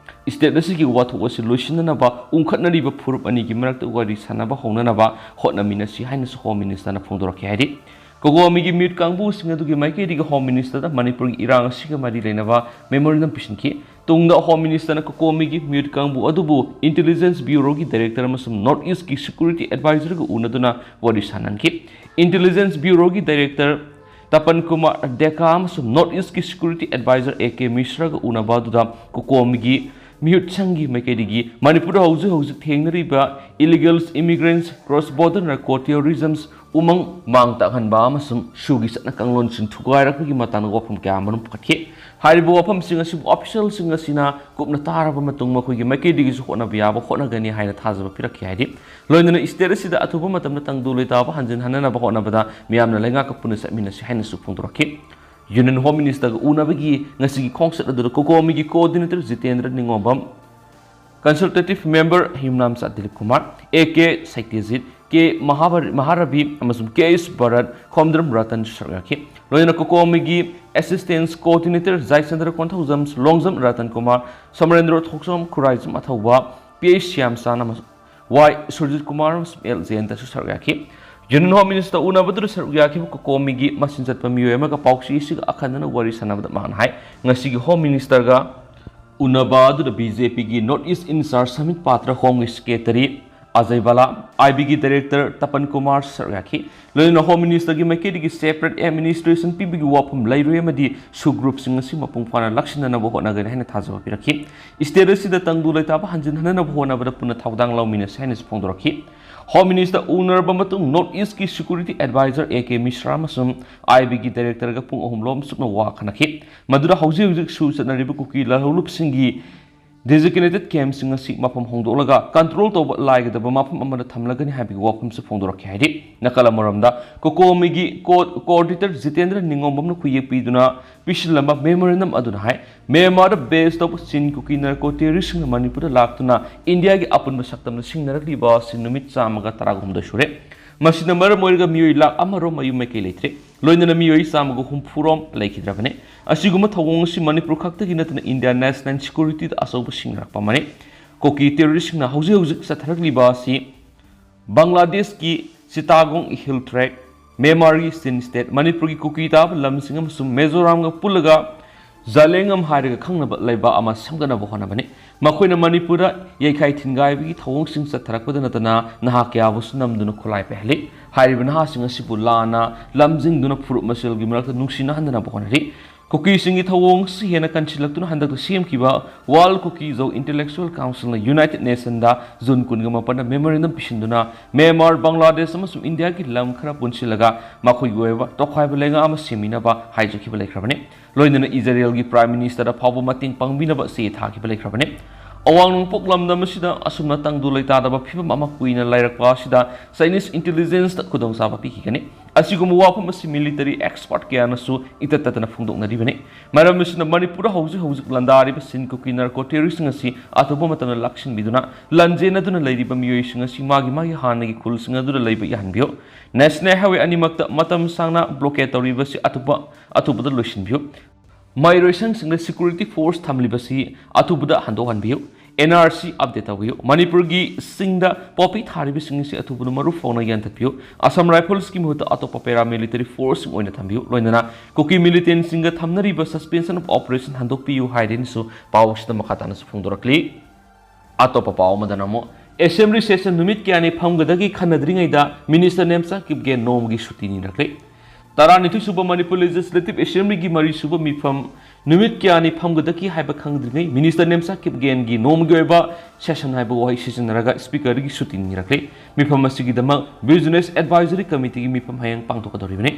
State ꯑꯁꯤꯒꯤ ꯋꯥꯊꯣꯛ ꯑꯁꯤ ꯂꯣꯏꯁꯤꯟꯅꯅꯕ ꯎꯪꯈꯠꯅꯔꯤꯕ ꯐꯨꯔꯨꯞ ꯑꯅꯤꯒꯤ ꯃꯔꯛꯇ ꯋꯥꯔꯤ ꯁꯥꯟꯅꯕ ꯍꯧꯅꯅꯕ ꯍꯣꯠꯅꯃꯤꯟꯅꯁꯤ ꯍꯥꯏꯅꯁꯨ Home Ministerꯅ ꯐꯣꯡꯗꯣꯔꯛꯈꯤ ꯍꯥꯏꯔꯤ꯫ COCOMIꯒꯤ ꯃꯤꯍꯨꯠ ꯀꯥꯡꯕꯨꯁꯤꯡ ꯑꯗꯨꯒꯤ ꯃꯥꯏꯀꯩꯗꯒꯤ Home Ministerꯗ ꯃꯅꯤꯄꯨꯔꯒꯤ ꯏꯔꯥꯡ ꯑꯁꯤꯒ ꯃꯔꯤ ꯂꯩꯅꯕ memorandum ꯄꯤꯁꯤꯟꯈꯤ꯫ ꯇꯨꯡꯗ ꯍꯣꯝ ꯃꯤꯅꯤꯁꯇꯔꯅ ꯀꯣꯀꯣꯃꯤꯒꯤ ꯃꯤꯍꯨꯠ ꯀꯥꯡꯕꯨ ꯑꯗꯨꯕꯨ ꯏꯟꯇꯦꯂꯤꯖꯦꯟꯁ ꯕ꯭ꯌꯨꯔꯣꯒꯤ ꯗꯥꯏꯔꯦꯛꯇꯔ ꯑꯃꯁꯨꯡ ꯅꯣꯔꯠ ꯏꯁꯀꯤ ꯁꯦꯀ꯭ꯌꯨꯔꯤꯇꯤ ꯑꯦꯗꯚꯥꯏꯖꯔꯒ ꯎꯅꯗꯨꯅ ꯋꯥꯔꯤ ꯁꯥꯅꯍꯟꯈꯤ꯫ ꯏꯟꯇꯦꯂꯤꯖꯦꯟꯁ ꯕ꯭ꯌꯨꯔꯣꯒꯤ ꯗꯥꯏꯔꯦꯛꯇꯔ ꯇꯄꯟ ꯀꯨꯃꯥꯔ ꯗꯦꯀꯥ ꯑꯃꯁꯨꯡ ꯅꯣꯔꯠ ꯏꯁꯀꯤ ꯁꯦꯀ꯭ꯌꯨꯔꯤꯇꯤ ꯑꯦꯗꯚꯥꯏꯖꯔ ꯑꯦ ꯀꯦ ꯃꯤꯁ꯭ꯔꯥꯒ ꯎꯅꯕ ꯑꯗꯨꯗ ꯀꯣꯀꯣꯃꯤꯒꯤ ꯃꯤꯍꯨꯠꯁꯪꯒꯤ ꯃꯥꯏꯀꯩꯗꯒꯤ ꯃꯅꯤꯄꯨꯔꯗ ꯍꯧꯖꯤꯛ ꯍꯧꯖꯤꯛ ꯊꯦꯡꯅꯔꯤꯕ illegal immigrants, cross border narco terrorism, ꯎꯃꯪ ꯃꯥꯡ ꯇꯥꯛꯍꯟꯕ ꯑꯃꯁꯨꯡ ꯁꯨꯒꯤ ꯆꯠꯅ ꯀꯥꯡꯂꯣꯟꯁꯤꯡ ꯊꯨꯒꯥꯏꯔꯛꯄꯒꯤ ꯃꯇꯥꯡꯗ ꯋꯥꯐꯝ ꯀꯌꯥ ꯑꯃꯔꯣꯝ ꯄꯨꯈꯠꯈꯤ꯫ ꯍꯥꯏꯔꯤꯕ ꯋꯥꯐꯝꯁꯤꯡ ꯑꯁꯤꯕꯨ ꯑꯣꯐꯤꯁꯤꯌꯦꯜꯁꯤꯡ ꯑꯁꯤꯅ ꯀꯨꯞꯅ ꯇꯥꯔꯕ ꯃꯇꯨꯡ ꯃꯈꯣꯏꯒꯤ ꯃꯥꯏꯀꯩꯗꯒꯤꯁꯨ ꯍꯣꯠꯅꯕ ꯌꯥꯕ ꯍꯣꯠꯅꯒꯅꯤ ꯍꯥꯏꯅ ꯊꯥꯖꯕ ꯄꯤꯔꯛꯈꯤ ꯍꯥꯏꯔꯤ꯫ ꯂꯣꯏꯅꯅ ꯁ꯭ꯇꯦꯠ ꯑꯁꯤꯗ ꯑꯊꯨꯕ ꯃꯇꯝꯗ ꯇꯪꯗꯨ ꯂꯩꯇꯥꯕ ꯍꯟꯖꯤꯟꯍꯟꯅꯅꯕ ꯍꯣꯠꯅꯕꯗ ꯃꯤꯌꯥꯝꯅ ꯂꯩꯉꯥꯛꯀ ꯄꯨꯟꯅ ꯆꯠꯃꯤꯟꯅꯁꯤ ꯍꯥꯏꯅꯁꯨ ꯐꯣꯡꯗꯣꯔꯛꯈꯤ꯫ ꯌꯨꯅꯤꯌꯟ ꯍꯣꯝ ꯃꯤꯅꯤꯁꯇꯔꯒ ꯎꯅꯕꯒꯤ ꯉꯁꯤꯒꯤ ꯈꯣꯡꯆꯠ ꯑꯗꯨꯗ ꯀꯣꯀꯣꯃꯤꯒꯤ coordinator Jitendra Ningombam, consultative member Yumnamcha Dilip Kumar, A K Seityajit, K ꯃꯍꯥꯚꯥꯔ-, ꯃꯍꯥꯔꯕꯤ ꯑꯃꯁꯨꯡ ꯀꯦ ꯑꯦꯁ ꯚꯥꯔꯠ, ꯈꯣꯝꯗ꯭ꯔꯝ ꯔꯇꯟ ꯁꯔꯨꯛ ꯌꯥꯈꯤ꯫ ꯂꯣꯏꯅꯅ ꯀꯣꯀꯣꯃꯤꯒꯤ assistant coordinator Jaichandra Konthoujam, Longjam Ratan Kumar, Samarendra Thokchom, Khuraijam Athouba, P H Shyamchan ꯑꯃꯁꯨꯡ ꯋꯥꯏ ꯁꯨꯔꯖꯤꯠ ꯀꯨꯃꯥꯔ ꯑꯃꯁꯨꯡ ꯑꯦꯜ ꯖꯌꯟꯇꯁꯨ ꯁꯔꯨꯛ ꯌꯥꯈꯤ꯫ ꯌꯨꯅꯤꯌꯟ ꯍꯣꯝ ꯃꯤꯅꯤꯁꯇꯔ ꯎꯅꯕꯗꯨꯗ ꯁꯔꯨꯛ ꯌꯥꯈꯤꯕ ꯀꯣꯀꯣꯃꯤꯒꯤ ꯃꯆꯤꯟ ꯆꯠꯄ ꯃꯤꯑꯣꯏ ꯑꯃꯒ ꯄꯥꯎꯆꯦꯁꯤꯒ ꯑꯈꯟꯅꯅ ꯋꯥꯔꯤ ꯁꯥꯟꯅꯕꯗ ꯃꯥꯅ ꯍꯥꯏ, ꯉꯁꯤꯒꯤ ꯍꯣꯝ ꯃꯤꯅꯤꯁꯇꯔꯒ ꯎꯅꯕ ꯑꯗꯨꯗ ꯕꯤ ꯖꯦ ꯄꯤꯒꯤ ꯅꯣꯔꯠ ꯏꯁ ꯏꯟꯆꯥꯔꯖ ꯁꯃꯤꯠ ꯄꯥꯇ꯭ꯔ, ꯍꯣꯝꯒꯤ ꯁꯦꯀ꯭ꯔꯦꯇꯔꯤ ꯑꯖꯌ ꯕꯥꯂꯥ, ꯑꯥꯏ ꯕꯤꯒꯤ ꯗꯥꯏꯔꯦꯛꯇꯔ ꯇꯄꯟ ꯀꯨꯃꯥꯔ ꯁꯔꯨꯛ ꯌꯥꯈꯤ꯫ ꯂꯣꯏꯅꯅ ꯍꯣꯝ ꯃꯤꯅꯤꯁꯇꯔꯒꯤ ꯃꯥꯏꯀꯩꯗꯒꯤ ꯁꯦꯄꯔꯦꯠ ꯑꯦꯗꯃꯤꯅꯤꯁꯇ꯭ꯔꯦꯁꯟ ꯄꯤꯕꯒꯤ ꯋꯥꯐꯝ ꯂꯩꯔꯣꯏ ꯑꯃꯗꯤ ꯁꯨ ꯒ꯭ꯔꯨꯞꯁꯤꯡ ꯑꯁꯤ ꯃꯄꯨꯡ ꯐꯥꯅ ꯂꯥꯛꯁꯤꯟꯅꯅꯕ ꯍꯣꯠꯅꯒꯅꯤ ꯍꯥꯏꯅ ꯊꯥꯖꯕ ꯄꯤꯔꯛꯈꯤ꯫ ꯁ꯭ꯇꯦꯠ ꯑꯁꯤꯗ ꯇꯪꯗꯨ ꯂꯩꯇꯥꯕ ꯍꯟꯖꯤꯟꯍꯟꯅꯅꯕ ꯍꯣꯠꯅꯕꯗ ꯄꯨꯟꯅ ꯊꯧꯗꯥꯡ ꯂꯧꯃꯤꯟꯅꯁꯤ ꯍꯥꯏꯅꯁꯨ ꯐꯣꯡꯗꯣꯔꯛꯈꯤ꯫ ꯍꯣꯝ ꯃꯤꯅꯤꯁꯇꯔ ꯎꯅꯔꯕ ꯃꯇꯨꯡ ꯅꯣꯔꯠ ꯏꯁꯀꯤ ꯁꯦꯀ꯭ꯌꯨꯔꯤꯇꯤ ꯑꯦꯗꯚꯥꯏꯖꯔ ꯑꯦ ꯀꯦ ꯃꯤꯁ꯭ꯔꯥ ꯑꯃꯁꯨꯡ ꯑꯥꯏ ꯕꯤꯒꯤ ꯗꯥꯏꯔꯦꯛꯇꯔꯒ ꯄꯨꯡ ꯑꯍꯨꯝ ꯂꯣꯝ ꯆꯨꯞꯅ ꯋꯥ ꯈꯟꯅꯈꯤ꯫ ꯃꯗꯨꯗ ꯍꯧꯖꯤꯛ ꯍꯧꯖꯤꯛ ꯁꯨ ꯆꯠꯅꯔꯤꯕ ꯀꯨꯀꯤ ꯂꯥꯜꯍꯧꯂꯨꯞꯁꯤꯡꯒꯤ ꯗꯤꯖꯤꯒꯅꯦꯇꯦꯗ ꯀꯦꯝꯞꯁꯤꯡ ꯑꯁꯤ ꯃꯐꯝ ꯍꯣꯡꯗꯣꯛꯂꯒ ꯀꯟꯇ꯭ꯔꯣꯜ ꯇꯧꯕ ꯂꯥꯏꯒꯗꯕ ꯃꯐꯝ ꯑꯃꯗ ꯊꯝꯂꯒꯅꯤ ꯍꯥꯏꯕꯒꯤ ꯋꯥꯐꯝꯁꯨ ꯐꯣꯡꯗꯣꯔꯛꯈꯤ ꯍꯥꯏꯔꯤ꯫ ꯅꯥꯀꯜ ꯑꯃꯔꯣꯝꯗ, ꯀꯣꯀꯣꯃꯤꯒꯤ ꯀꯣ-, ꯀꯣꯑꯣꯔꯗꯤꯅꯦꯇꯔ ꯖꯤꯇꯦꯟꯗ꯭ꯔ ꯅꯤꯉꯣꯝꯕꯝꯅ ꯈꯨꯌꯦꯛ ꯄꯤꯗꯨꯅ ꯄꯤꯁꯤꯜꯂꯝꯕ ꯃꯦꯃꯣꯔꯦꯟꯗꯝ ꯑꯗꯨꯅ ꯍꯥꯏ, ꯃ꯭ꯌꯥꯟꯃꯥꯔꯗ ꯕꯦꯁ ꯇꯧꯕ ꯆꯤꯟ ꯀꯨꯀꯤ ꯅꯥꯔꯀꯣ ꯇꯦꯔꯣꯔꯤꯁꯁꯤꯡꯅ ꯃꯅꯤꯄꯨꯔꯗ ꯂꯥꯛꯇꯨꯅ ꯏꯟꯗꯤꯌꯥꯒꯤ ꯑꯄꯨꯟꯕ ꯁꯛꯇꯝꯗ ꯁꯤꯡꯅꯔꯛꯂꯤꯕ ꯑꯁꯤ ꯅꯨꯃꯤꯠ ꯆꯥꯝꯃꯒ ꯇꯔꯥꯍꯨꯝꯗꯣꯏ ꯁꯨꯔꯦ꯫ ꯃꯁꯤꯅ ꯃꯔꯝ ꯑꯣꯏꯔꯒ ꯃꯤꯑꯣꯏ ꯂꯥꯈ ꯑꯃ ꯔꯣꯝ ꯃꯌꯨꯝ ꯃꯥꯏꯀꯩ ꯂꯩꯇ꯭ꯔꯦ꯫ ꯂꯣꯏꯅꯅ ꯃꯤꯑꯣꯏ ꯆꯥꯝꯃꯒ ꯍꯨꯝꯐꯨ ꯔꯣꯝ ꯂꯩꯈꯤꯗ꯭ꯔꯕꯅꯤ꯫ ꯑꯁꯤꯒꯨꯝꯕ ꯊꯧꯑꯣꯡ ꯑꯁꯤ ꯃꯅꯤꯄꯨꯔ ꯈꯛꯇꯒꯤ ꯅꯠꯇꯅ ꯏꯟꯗꯤꯌꯥ ꯅꯦꯁꯅꯦꯜ ꯁꯦꯀ꯭ꯌꯨꯔꯤꯇꯤꯗ ꯑꯆꯧꯕ ꯁꯤꯡꯅꯔꯛꯄ ꯑꯃꯅꯤ꯫ ꯀꯨꯀꯤ ꯇꯦꯔꯣꯔꯤꯁꯁꯤꯡꯅ ꯍꯧꯖꯤꯛ ꯍꯧꯖꯤꯛ ꯆꯠꯊꯔꯛꯂꯤꯕ ꯑꯁꯤ ꯕꯪꯒ꯭ꯂꯥꯗꯦꯁꯀꯤ ꯆꯤꯇꯥꯒꯣꯡ ꯍꯤꯜ ꯇ꯭ꯔꯦꯛ, ꯃ꯭ꯌꯥꯟꯃꯥꯔꯒꯤ ꯆꯤꯟ ꯁ꯭ꯇꯦꯠ, ꯃꯅꯤꯄꯨꯔꯒꯤ ꯀꯨꯀꯤ ꯇꯥꯕ ꯂꯝꯁꯤꯡ ꯑꯃꯁꯨꯡ ꯃꯤꯖꯣꯔꯥꯝꯒ ꯄꯨꯜꯂꯒ ꯖꯥꯂꯦꯡꯉꯝ ꯍꯥꯏꯔꯒ ꯈꯪꯅꯕ ꯂꯩꯕꯥꯛ ꯑꯃ ꯁꯦꯝꯒꯠꯅꯕ ꯍꯣꯠꯅꯕꯅꯤ꯫ ꯃꯈꯣꯏꯅ ꯃꯅꯤꯄꯨꯔꯗ ꯌꯩꯈꯥꯏ ꯊꯤꯟꯒꯥꯏꯕꯒꯤ ꯊꯧꯑꯣꯡꯁꯤꯡ ꯆꯠꯊꯔꯛꯄꯗ ꯅꯠꯇꯅ ꯅꯍꯥ ꯀꯌꯥꯕꯨꯁꯨ ꯅꯝꯗꯨꯅ ꯈꯨꯠꯂꯥꯏ ꯄꯥꯏꯍꯜꯂꯤ꯫ ꯍꯥꯏꯔꯤꯕ ꯅꯍꯥꯁꯤꯡ ꯑꯁꯤꯕꯨ ꯂꯥꯟꯅ ꯂꯝꯖꯤꯡꯗꯨꯅ ꯐꯨꯔꯨꯞ ꯃꯁꯦꯜꯒꯤ ꯃꯔꯛꯇ ꯅꯨꯡꯁꯤꯅꯍꯟꯗꯅꯕ ꯍꯣꯠꯅꯔꯤ꯫ ꯀꯨꯀꯤꯁꯤꯡꯒꯤ ꯊꯧꯑꯣꯡꯁꯤ ꯍꯦꯟꯅ ꯀꯟꯁꯤꯜꯂꯛꯇꯨꯅ ꯍꯟꯗꯛꯇ ꯁꯦꯝꯈꯤꯕ World Kuki Zo Intellectual Councilꯅ United Nationꯗ ꯖꯨꯟ ꯀꯨꯟꯒ ꯃꯥꯄꯟꯗ memorandum ꯄꯤꯁꯤꯟꯗꯨꯅ ꯃ꯭ꯌꯥꯟꯃꯥꯔ, ꯕꯪꯒ꯭ꯂꯥꯗꯦꯁ ꯑꯃꯁꯨꯡ ꯏꯟꯗꯤꯌꯥꯒꯤ ꯂꯝ ꯈꯔ ꯄꯨꯟꯁꯤꯜꯂꯒ ꯃꯈꯣꯏꯒꯤ ꯑꯣꯏꯕ ꯇꯣꯈꯥꯏꯕ ꯂꯩꯉꯥꯛ ꯑꯃ ꯁꯦꯝꯃꯤꯅꯕ ꯍꯥꯏꯖꯈꯤꯕ ꯂꯩꯈ꯭ꯔꯕꯅꯤ꯫ ꯂꯣꯏꯅꯅ ꯏꯖꯔꯦꯜꯒꯤ Prime Minister ꯐꯥꯎꯕ ꯃꯇꯦꯡ ꯄꯥꯡꯕꯤꯅꯕ ꯆꯦ ꯊꯥꯈꯤꯕ ꯂꯩꯈ꯭ꯔꯕꯅꯤ꯫ ꯑꯋꯥꯡ ꯅꯣꯡꯄꯣꯛ ꯂꯝꯗꯝ ꯑꯁꯤꯗ ꯑꯁꯨꯝꯅ ꯇꯪꯗꯨ ꯂꯩꯇꯥꯗꯕ ꯐꯤꯕꯝ ꯑꯃ ꯀꯨꯏꯅ ꯂꯩꯔꯛꯄ ꯑꯁꯤꯗ Chinese intelligenceꯗ ꯈꯨꯗꯣꯡꯆꯥꯕ ꯄꯤꯈꯤꯒꯅꯤ꯫ ꯑꯁꯤꯒꯨꯝꯕ ꯋꯥꯐꯝ ꯑꯁꯤ military expert ꯀꯌꯥꯅꯁꯨ ꯏꯇꯠ ꯇꯠꯇꯅ ꯐꯣꯡꯗꯣꯛꯅꯔꯤꯕꯅꯤ꯫ ꯃꯔꯝ ꯑꯁꯤꯅ ꯃꯅꯤꯄꯨꯔꯗ ꯍꯧꯖꯤꯛ ꯍꯧꯖꯤꯛ ꯂꯥꯟꯗꯥꯔꯤꯕ ꯁꯤꯟ ꯀꯨꯀꯤ narco terroristꯁꯤꯡ ꯑꯁꯤ ꯑꯊꯨꯕ ꯃꯇꯝꯗ ꯂꯥꯛꯁꯤꯟꯕꯤꯗꯨꯅ ꯂꯥꯟꯖꯦꯟꯅꯗꯨꯅ ꯂꯩꯔꯤꯕ ꯃꯤꯑꯣꯏꯁꯤꯡ ꯑꯁꯤ ꯃꯥꯒꯤ ꯃꯥꯒꯤ ꯍꯥꯟꯅꯒꯤ ꯈꯨꯜꯁꯤꯡ ꯑꯗꯨꯗ ꯂꯩꯕ ꯌꯥꯍꯟꯕꯤꯌꯨ꯫ National Highway ꯑꯅꯤꯃꯛꯇ ꯃꯇꯝ ꯁꯥꯡꯅ blockade ꯇꯧꯔꯤꯕꯁꯤ ꯑꯊꯨꯕ, ꯑꯊꯨꯕꯗ ꯂꯣꯏꯁꯤꯟꯕꯤꯌꯨ꯫ ꯃꯍꯩꯔꯣꯏꯁꯪꯁꯤꯡꯗ security force ꯊꯝꯂꯤꯕꯁꯤ ꯑꯊꯨꯕꯗ ꯍꯟꯗꯣꯛꯍꯟꯕꯤꯌꯨ꯫ NRC update ꯇꯧꯕꯤꯌꯨ꯫ ꯃꯅꯤꯄꯨꯔꯒꯤ ꯆꯤꯡꯗ ꯄꯣꯄꯤ ꯊꯥꯔꯤꯕꯁꯤꯡ ꯑꯁꯤ ꯑꯊꯨꯕꯗ ꯃꯔꯨ ꯐꯥꯎꯅ ꯌꯥꯟꯊꯠꯄꯤꯌꯨ꯫ Assam Riflesꯀꯤ ꯃꯍꯨꯠꯇ ꯑꯇꯣꯞꯄ paramilitary forceꯁꯤꯡ ꯑꯣꯏꯅ ꯊꯝꯕꯤꯌꯨ꯫ ꯂꯣꯏꯅꯅ ꯀꯨꯀꯤ militantꯁꯤꯡꯒ ꯊꯝꯅꯔꯤꯕ suspension of operationꯍꯟꯗꯣꯛꯄꯤꯌꯨ ꯍꯥꯏꯔꯦꯅꯁꯨ ꯄꯥꯎ ꯑꯁꯤꯗ ꯃꯈꯥ ꯇꯥꯅꯁꯨ ꯐꯣꯡꯗꯣꯔꯛꯂꯤ꯫ ꯑꯇꯣꯞꯄ ꯄꯥꯎ ꯑꯃꯗꯅ ꯑꯃꯨꯛ Assembly session ꯅꯨꯃꯤꯠ ꯀꯌꯥꯅꯤ ꯐꯝꯒꯗꯒꯦ ꯈꯟꯅꯗ꯭ꯔꯤꯉꯩꯗ Minister ꯅꯦꯝꯆꯥ ꯀꯤꯞꯒꯦꯟ ꯅꯣꯡꯃꯒꯤ ꯁꯨꯇꯤ ꯅꯤꯔꯛꯂꯦ꯫ ꯇꯔꯥꯅꯤꯊꯣꯏ ꯁꯨꯕ Manipur Legislative Assemblyꯒꯤ ꯃꯔꯤ ꯁꯨꯕ ꯃꯤꯐꯝ ꯅꯨꯃꯤꯠ ꯀꯌꯥꯅꯤ ꯐꯝꯒꯗꯒꯦ ꯍꯥꯏꯕ ꯈꯪꯗ꯭ꯔꯤꯉꯩ Minister ꯅꯦꯝꯆꯥ ꯀꯤꯞꯒꯦꯟꯒꯤ ꯅꯣꯡꯃꯒꯤ ꯑꯣꯏꯕ session ꯍꯥꯏꯕ ꯋꯥꯍꯩ ꯁꯤꯖꯤꯟꯅꯔꯒ Speakerꯗꯒꯤ ꯁꯨꯇꯤ ꯅꯤꯔꯛꯂꯦ꯫ ꯃꯤꯐꯝ ꯑꯁꯤꯒꯤꯗꯃꯛ Business Advisory Committeeꯒꯤ ꯃꯤꯐꯝ ꯍꯌꯦꯡ ꯄꯥꯡꯊꯣꯛꯀꯗꯧꯔꯤꯕꯅꯤ꯫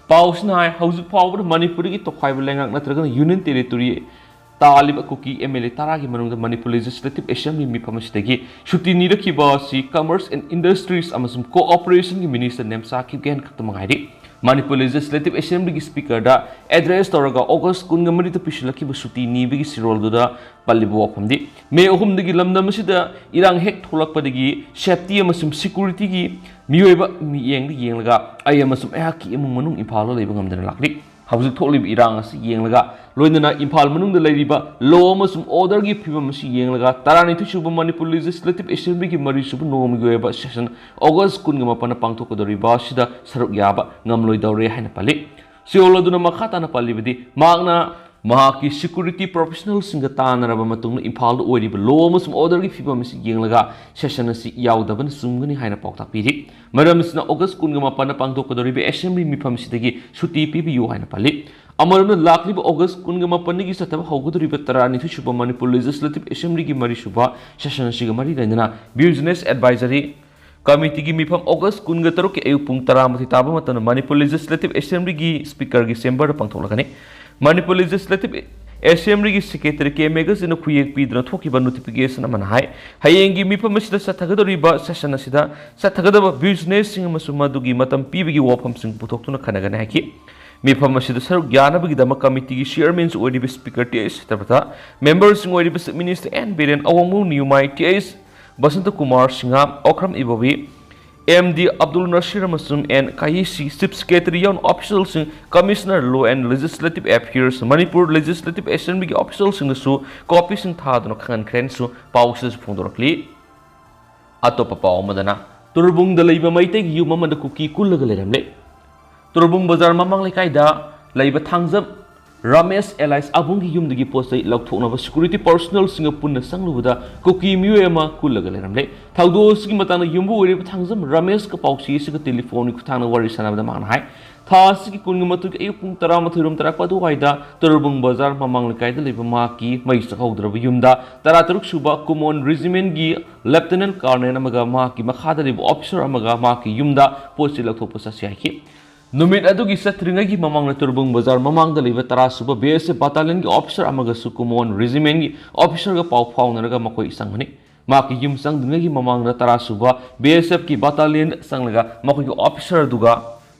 ꯄꯥꯎꯁꯤꯅ ꯍꯥꯏ, ꯍꯧꯖꯤꯛ ꯐꯥꯎꯕꯗ ꯃꯅꯤꯄꯨꯔꯒꯤ ꯇꯣꯈꯥꯏꯕ ꯂꯩꯉꯥꯛ ꯅꯠꯇ꯭ꯔꯒꯅ Union Territory ꯇꯥꯜꯂꯤꯕ ꯀꯨꯀꯤ MLA ꯇꯔꯥꯒꯤ ꯃꯅꯨꯡꯗ Manipur Legislative Assembly ꯃꯤꯐꯝ ꯑꯁꯤꯗꯒꯤ ꯁꯨꯇꯤ ꯅꯤꯔꯛꯈꯤꯕ ꯑꯁꯤ Commerce and Industries ꯑꯃꯁꯨꯡ Cooperation ꯒꯤ Minister ꯅꯦꯝꯆꯥ ꯀꯤꯞꯒꯦꯟ ꯈꯛꯇꯃꯛ ꯉꯥꯏꯔꯤ꯫ ꯃꯅꯤꯄꯨꯔ Legislative Assembly ꯒꯤ Speaker ꯗ address ꯇꯧꯔꯒ August ꯀꯨꯟꯒ ꯃꯔꯤꯗ ꯄꯤꯁꯤꯜꯂꯛꯈꯤꯕ ꯁꯨꯇꯤ ꯅꯤꯕꯒꯤ ꯁꯤꯔꯣꯜꯗꯨꯗ ꯄꯜꯂꯤꯕ ꯋꯥꯐꯝꯗꯤ, May ꯑꯍꯨꯝꯗꯒꯤ ꯂꯝꯗꯝ ꯑꯁꯤꯗ ꯏꯔꯥꯡ ꯍꯦꯛ ꯊꯣꯛꯂꯛꯄꯗꯒꯤ safety ꯑꯃꯁꯨꯡ security ꯒꯤ ꯃꯤꯑꯣꯏꯕ ꯃꯤꯠꯌꯦꯡꯗ ꯌꯦꯡꯂꯒ ꯑꯩ ꯑꯃꯁꯨꯡ ꯑꯩꯍꯥꯛꯀꯤ ꯏꯃꯨꯡ ꯃꯅꯨꯡ ꯏꯝꯐꯥꯜꯗ ꯂꯩꯕ ꯉꯝꯗꯅ ꯂꯥꯛꯂꯤ꯫ ꯍꯧꯖꯤꯛ ꯊꯣꯛꯂꯤꯕ ꯏꯔꯥꯡ ꯑꯁꯤ ꯌꯦꯡꯂꯒ, ꯂꯣꯏꯅꯅ ꯏꯝꯐꯥꯜ ꯃꯅꯨꯡꯗ ꯂꯩꯔꯤꯕ law ꯑꯃꯁꯨꯡ order ꯒꯤ ꯐꯤꯕꯝ ꯑꯁꯤ ꯌꯦꯡꯂꯒ, ꯇꯔꯥꯅꯤꯊꯣꯏ ꯁꯨꯕ Manipur Legislative Assembly ꯒꯤ ꯃꯔꯤ ꯁꯨꯕ ꯅꯣꯡꯃꯒꯤ ꯑꯣꯏꯕ session August ꯀꯨꯟꯒ ꯃꯥꯄꯟꯗ ꯄꯥꯡꯊꯣꯛꯀꯗꯧꯔꯤꯕ ꯑꯁꯤꯗ ꯁꯔꯨꯛ ꯌꯥꯕ ꯉꯝꯂꯣꯏꯗꯧꯔꯦ ꯍꯥꯏꯅ ꯄꯜꯂꯤ꯫ ꯁꯤꯑꯣꯜ ꯑꯗꯨꯅ ꯃꯈꯥ ꯇꯥꯅ ꯄꯜꯂꯤꯕꯗꯤ, ꯃꯍꯥꯛꯅ ꯃꯍꯥꯛꯀꯤ security professionalꯁꯤꯡꯒ ꯇꯥꯟꯅꯔꯕ ꯃꯇꯨꯡꯗ ꯏꯝꯐꯥꯜꯗ ꯑꯣꯏꯔꯤꯕ law ꯑꯃꯁꯨꯡ orderꯒꯤ ꯐꯤꯕꯝ ꯑꯁꯤ ꯌꯦꯡꯂꯒ session ꯑꯁꯤ ꯌꯥꯎꯗꯕꯅ ꯆꯨꯝꯒꯅꯤ ꯍꯥꯏꯅ ꯄꯥꯎꯇꯥꯛ ꯄꯤꯔꯤ꯫ ꯃꯔꯝ ꯑꯁꯤꯅ August ꯀꯨꯟꯒ ꯃꯥꯄꯟꯗ ꯄꯥꯡꯊꯣꯛꯀꯗꯧꯔꯤꯕ assembly ꯃꯤꯐꯝꯁꯤꯗꯒꯤ ꯁꯨꯇꯤ ꯄꯤꯕꯤꯌꯨ ꯍꯥꯏꯅ ꯄꯜꯂꯤ꯫ ꯑꯃꯔꯣꯝꯗ, ꯂꯥꯛꯂꯤꯕ August ꯀꯨꯟꯒ ꯃꯥꯄꯟꯗꯒꯤ ꯆꯠꯊꯕ ꯍꯧꯒꯗꯧꯔꯤꯕ ꯇꯔꯥꯅꯤꯊꯣꯏ ꯁꯨꯕ ꯃꯅꯤꯄꯨꯔ Legislative Assemblyꯒꯤ ꯃꯔꯤꯁꯨꯕ session ꯑꯁꯤꯒ ꯃꯔꯤ ꯂꯩꯅꯅ Business Advisory Committeeꯒꯤ ꯃꯤꯐꯝ August ꯀꯨꯟꯒ ꯇꯔꯨꯛꯀꯤ ꯑꯌꯨꯛ ꯄꯨꯡ ꯇꯔꯥꯃꯥꯊꯣꯏ ꯇꯥꯕ ꯃꯇꯝꯗ Manipur Legislative Assemblyꯒꯤ Speakerꯒꯤ chamberꯗ ꯄꯥꯡꯊꯣꯛꯂꯒꯅꯤ꯫ Manipur Legislative Assemblyꯒꯤ Secretary ꯀꯦ ꯃꯦꯘꯁꯤꯅ ꯈꯨꯌꯦꯛ ꯄꯤꯗꯨꯅ ꯊꯣꯛꯈꯤꯕ notification ꯑꯃꯅ ꯍꯥꯏ, ꯍꯌꯦꯡꯒꯤ ꯃꯤꯐꯝ ꯑꯁꯤꯗ ꯆꯠꯊꯒꯗꯧꯔꯤꯕ session ꯑꯁꯤꯗ ꯆꯠꯊꯒꯗꯕ businessꯁꯤꯡ ꯑꯃꯁꯨꯡ ꯃꯗꯨꯒꯤ ꯃꯇꯝ ꯄꯤꯕꯒꯤ ꯋꯥꯐꯝꯁꯤꯡ ꯄꯨꯊꯣꯛꯇꯨꯅ ꯈꯟꯅꯒꯅꯤ ꯍꯥꯏꯈꯤ꯫ ꯃꯤꯐꯝ ꯑꯁꯤꯗ ꯁꯔꯨꯛ ꯌꯥꯅꯕꯒꯤꯗꯃꯛ committeeꯒꯤ chairmanꯁꯨ ꯑꯣꯏꯔꯤꯕ Speaker ꯇꯤ ꯑꯩꯆ ꯁꯇ꯭ꯌꯕ꯭ꯔꯇ, memberꯁꯤꯡ ꯑꯣꯏꯔꯤꯕ Chief Minister ꯑꯦꯟ ꯕꯤꯔꯦꯟ, ꯑꯋꯥꯡꯕꯨꯡ ꯅꯤꯌꯨꯃꯥꯏ T H Basanta Kumar Singh, Okram Ibobi, M D Abdul Nasir ꯑꯃꯁꯨꯡ ꯑꯦꯟ ꯀꯥꯌꯦꯁꯤ, Chief Secretary ꯌꯥꯎꯅ officialꯁꯤꯡ, Commissioner Law and Legislative Affairs, Manipur Legislative Assemblyꯒꯤ officialꯁꯤꯡꯗꯁꯨ copyꯁꯤꯡ ꯊꯥꯗꯨꯅ ꯈꯪꯍꯟꯈ꯭ꯔꯦꯅꯁꯨ ꯄꯥꯎꯁꯤꯗꯁꯨ ꯐꯣꯡꯗꯣꯔꯛꯂꯤ꯫ ꯑꯇꯣꯞꯄ ꯄꯥꯎ ꯑꯃꯗꯅ, ꯇꯨꯔꯕꯨꯡꯗ ꯂꯩꯕ ꯃꯩꯇꯩꯒꯤ ꯌꯨꯝ ꯑꯃꯗ ꯀꯨꯀꯤ ꯀꯨꯜꯂꯒ ꯂꯩꯔꯝꯂꯦ꯫ ꯇꯨꯔꯕꯨꯡ ꯕꯖꯥꯔ ꯃꯃꯥꯡ ꯂꯩꯀꯥꯏꯗ ꯂꯩꯕ ꯊꯥꯡꯖꯝ ꯔꯥꯃꯦꯁ alias ꯑꯕꯨꯡꯒꯤ ꯌꯨꯝꯗꯒꯤ ꯄꯣꯠ ꯆꯩ ꯂꯧꯊꯣꯛꯅꯕ security personnelꯁꯤꯡꯒ ꯄꯨꯟꯅ ꯆꯪꯂꯨꯕꯗ ꯀꯨꯀꯤ ꯃꯤꯑꯣꯏ ꯑꯃ ꯀꯨꯜꯂꯒ ꯂꯩꯔꯝꯂꯦ꯫ ꯊꯧꯗꯣꯛ ꯑꯁꯤꯒꯤ ꯃꯇꯥꯡꯗ ꯌꯨꯝꯕꯨ ꯑꯣꯏꯔꯤꯕ ꯊꯥꯡꯖꯝ ꯔꯥꯃꯦꯁꯀ ꯄꯥꯎꯆꯦꯁꯤꯒ telephone ꯈꯨꯠꯊꯥꯡꯗ ꯋꯥꯔꯤ ꯁꯥꯟꯅꯕꯗ ꯃꯍꯥꯛꯅ ꯍꯥꯏ, ꯊꯥ ꯑꯁꯤꯒꯤ ꯀꯨꯟꯒ ꯃꯥꯊꯣꯏꯒꯤ ꯑꯌꯨꯛ ꯄꯨꯡ ꯇꯔꯥꯃꯥꯊꯣꯏ ꯔꯣꯝ ꯇꯥꯔꯛꯄ ꯑꯗꯨꯋꯥꯏꯗ ꯇꯨꯔꯕꯨꯡ ꯕꯖꯥꯔ ꯃꯃꯥꯡ ꯂꯩꯀꯥꯏꯗ ꯂꯩꯕ ꯃꯍꯥꯛꯀꯤ ꯃꯩ ꯆꯥꯛꯍꯧꯗ꯭ꯔꯕ ꯌꯨꯝꯗ ꯇꯔꯥꯇꯔꯨꯛ ꯁꯨꯕ Common Regimentꯒꯤ Lieutenant Colonel ꯑꯃꯒ ꯃꯍꯥꯛꯀꯤ ꯃꯈꯥꯗ ꯂꯩꯕ officer ꯑꯃꯒ ꯃꯍꯥꯛꯀꯤ ꯌꯨꯝꯗ ꯄꯣꯠ ꯆꯩ ꯂꯧꯊꯣꯛꯄ ꯆꯠꯁꯤ ꯍꯥꯏꯈꯤ꯫ ꯅꯨꯃꯤꯠ ꯑꯗꯨꯒꯤ ꯆꯠꯇ꯭ꯔꯤꯉꯩꯒꯤ ꯃꯃꯥꯡꯗ ꯇꯨꯔꯕꯨꯡ ꯕꯖꯥꯔ ꯃꯃꯥꯡꯗ ꯂꯩꯕ ꯇꯔꯥ ꯁꯨꯕ B S F battalionꯒꯤ officer ꯑꯃꯒꯁꯨ Common Regimentꯒꯤ officerꯒ ꯄꯥꯎ ꯐꯥꯎꯅꯔꯒ ꯃꯈꯣꯏ ꯆꯪꯕꯅꯤ꯫ ꯃꯍꯥꯛꯀꯤ ꯌꯨꯝ ꯆꯪꯗ꯭ꯔꯤꯉꯩꯒꯤ ꯃꯃꯥꯡꯗ ꯇꯔꯥ ꯁꯨꯕ B S Fꯀꯤ battalionꯗ ꯆꯪꯂꯒ ꯃꯈꯣꯏꯒꯤ officer ꯑꯗꯨꯒ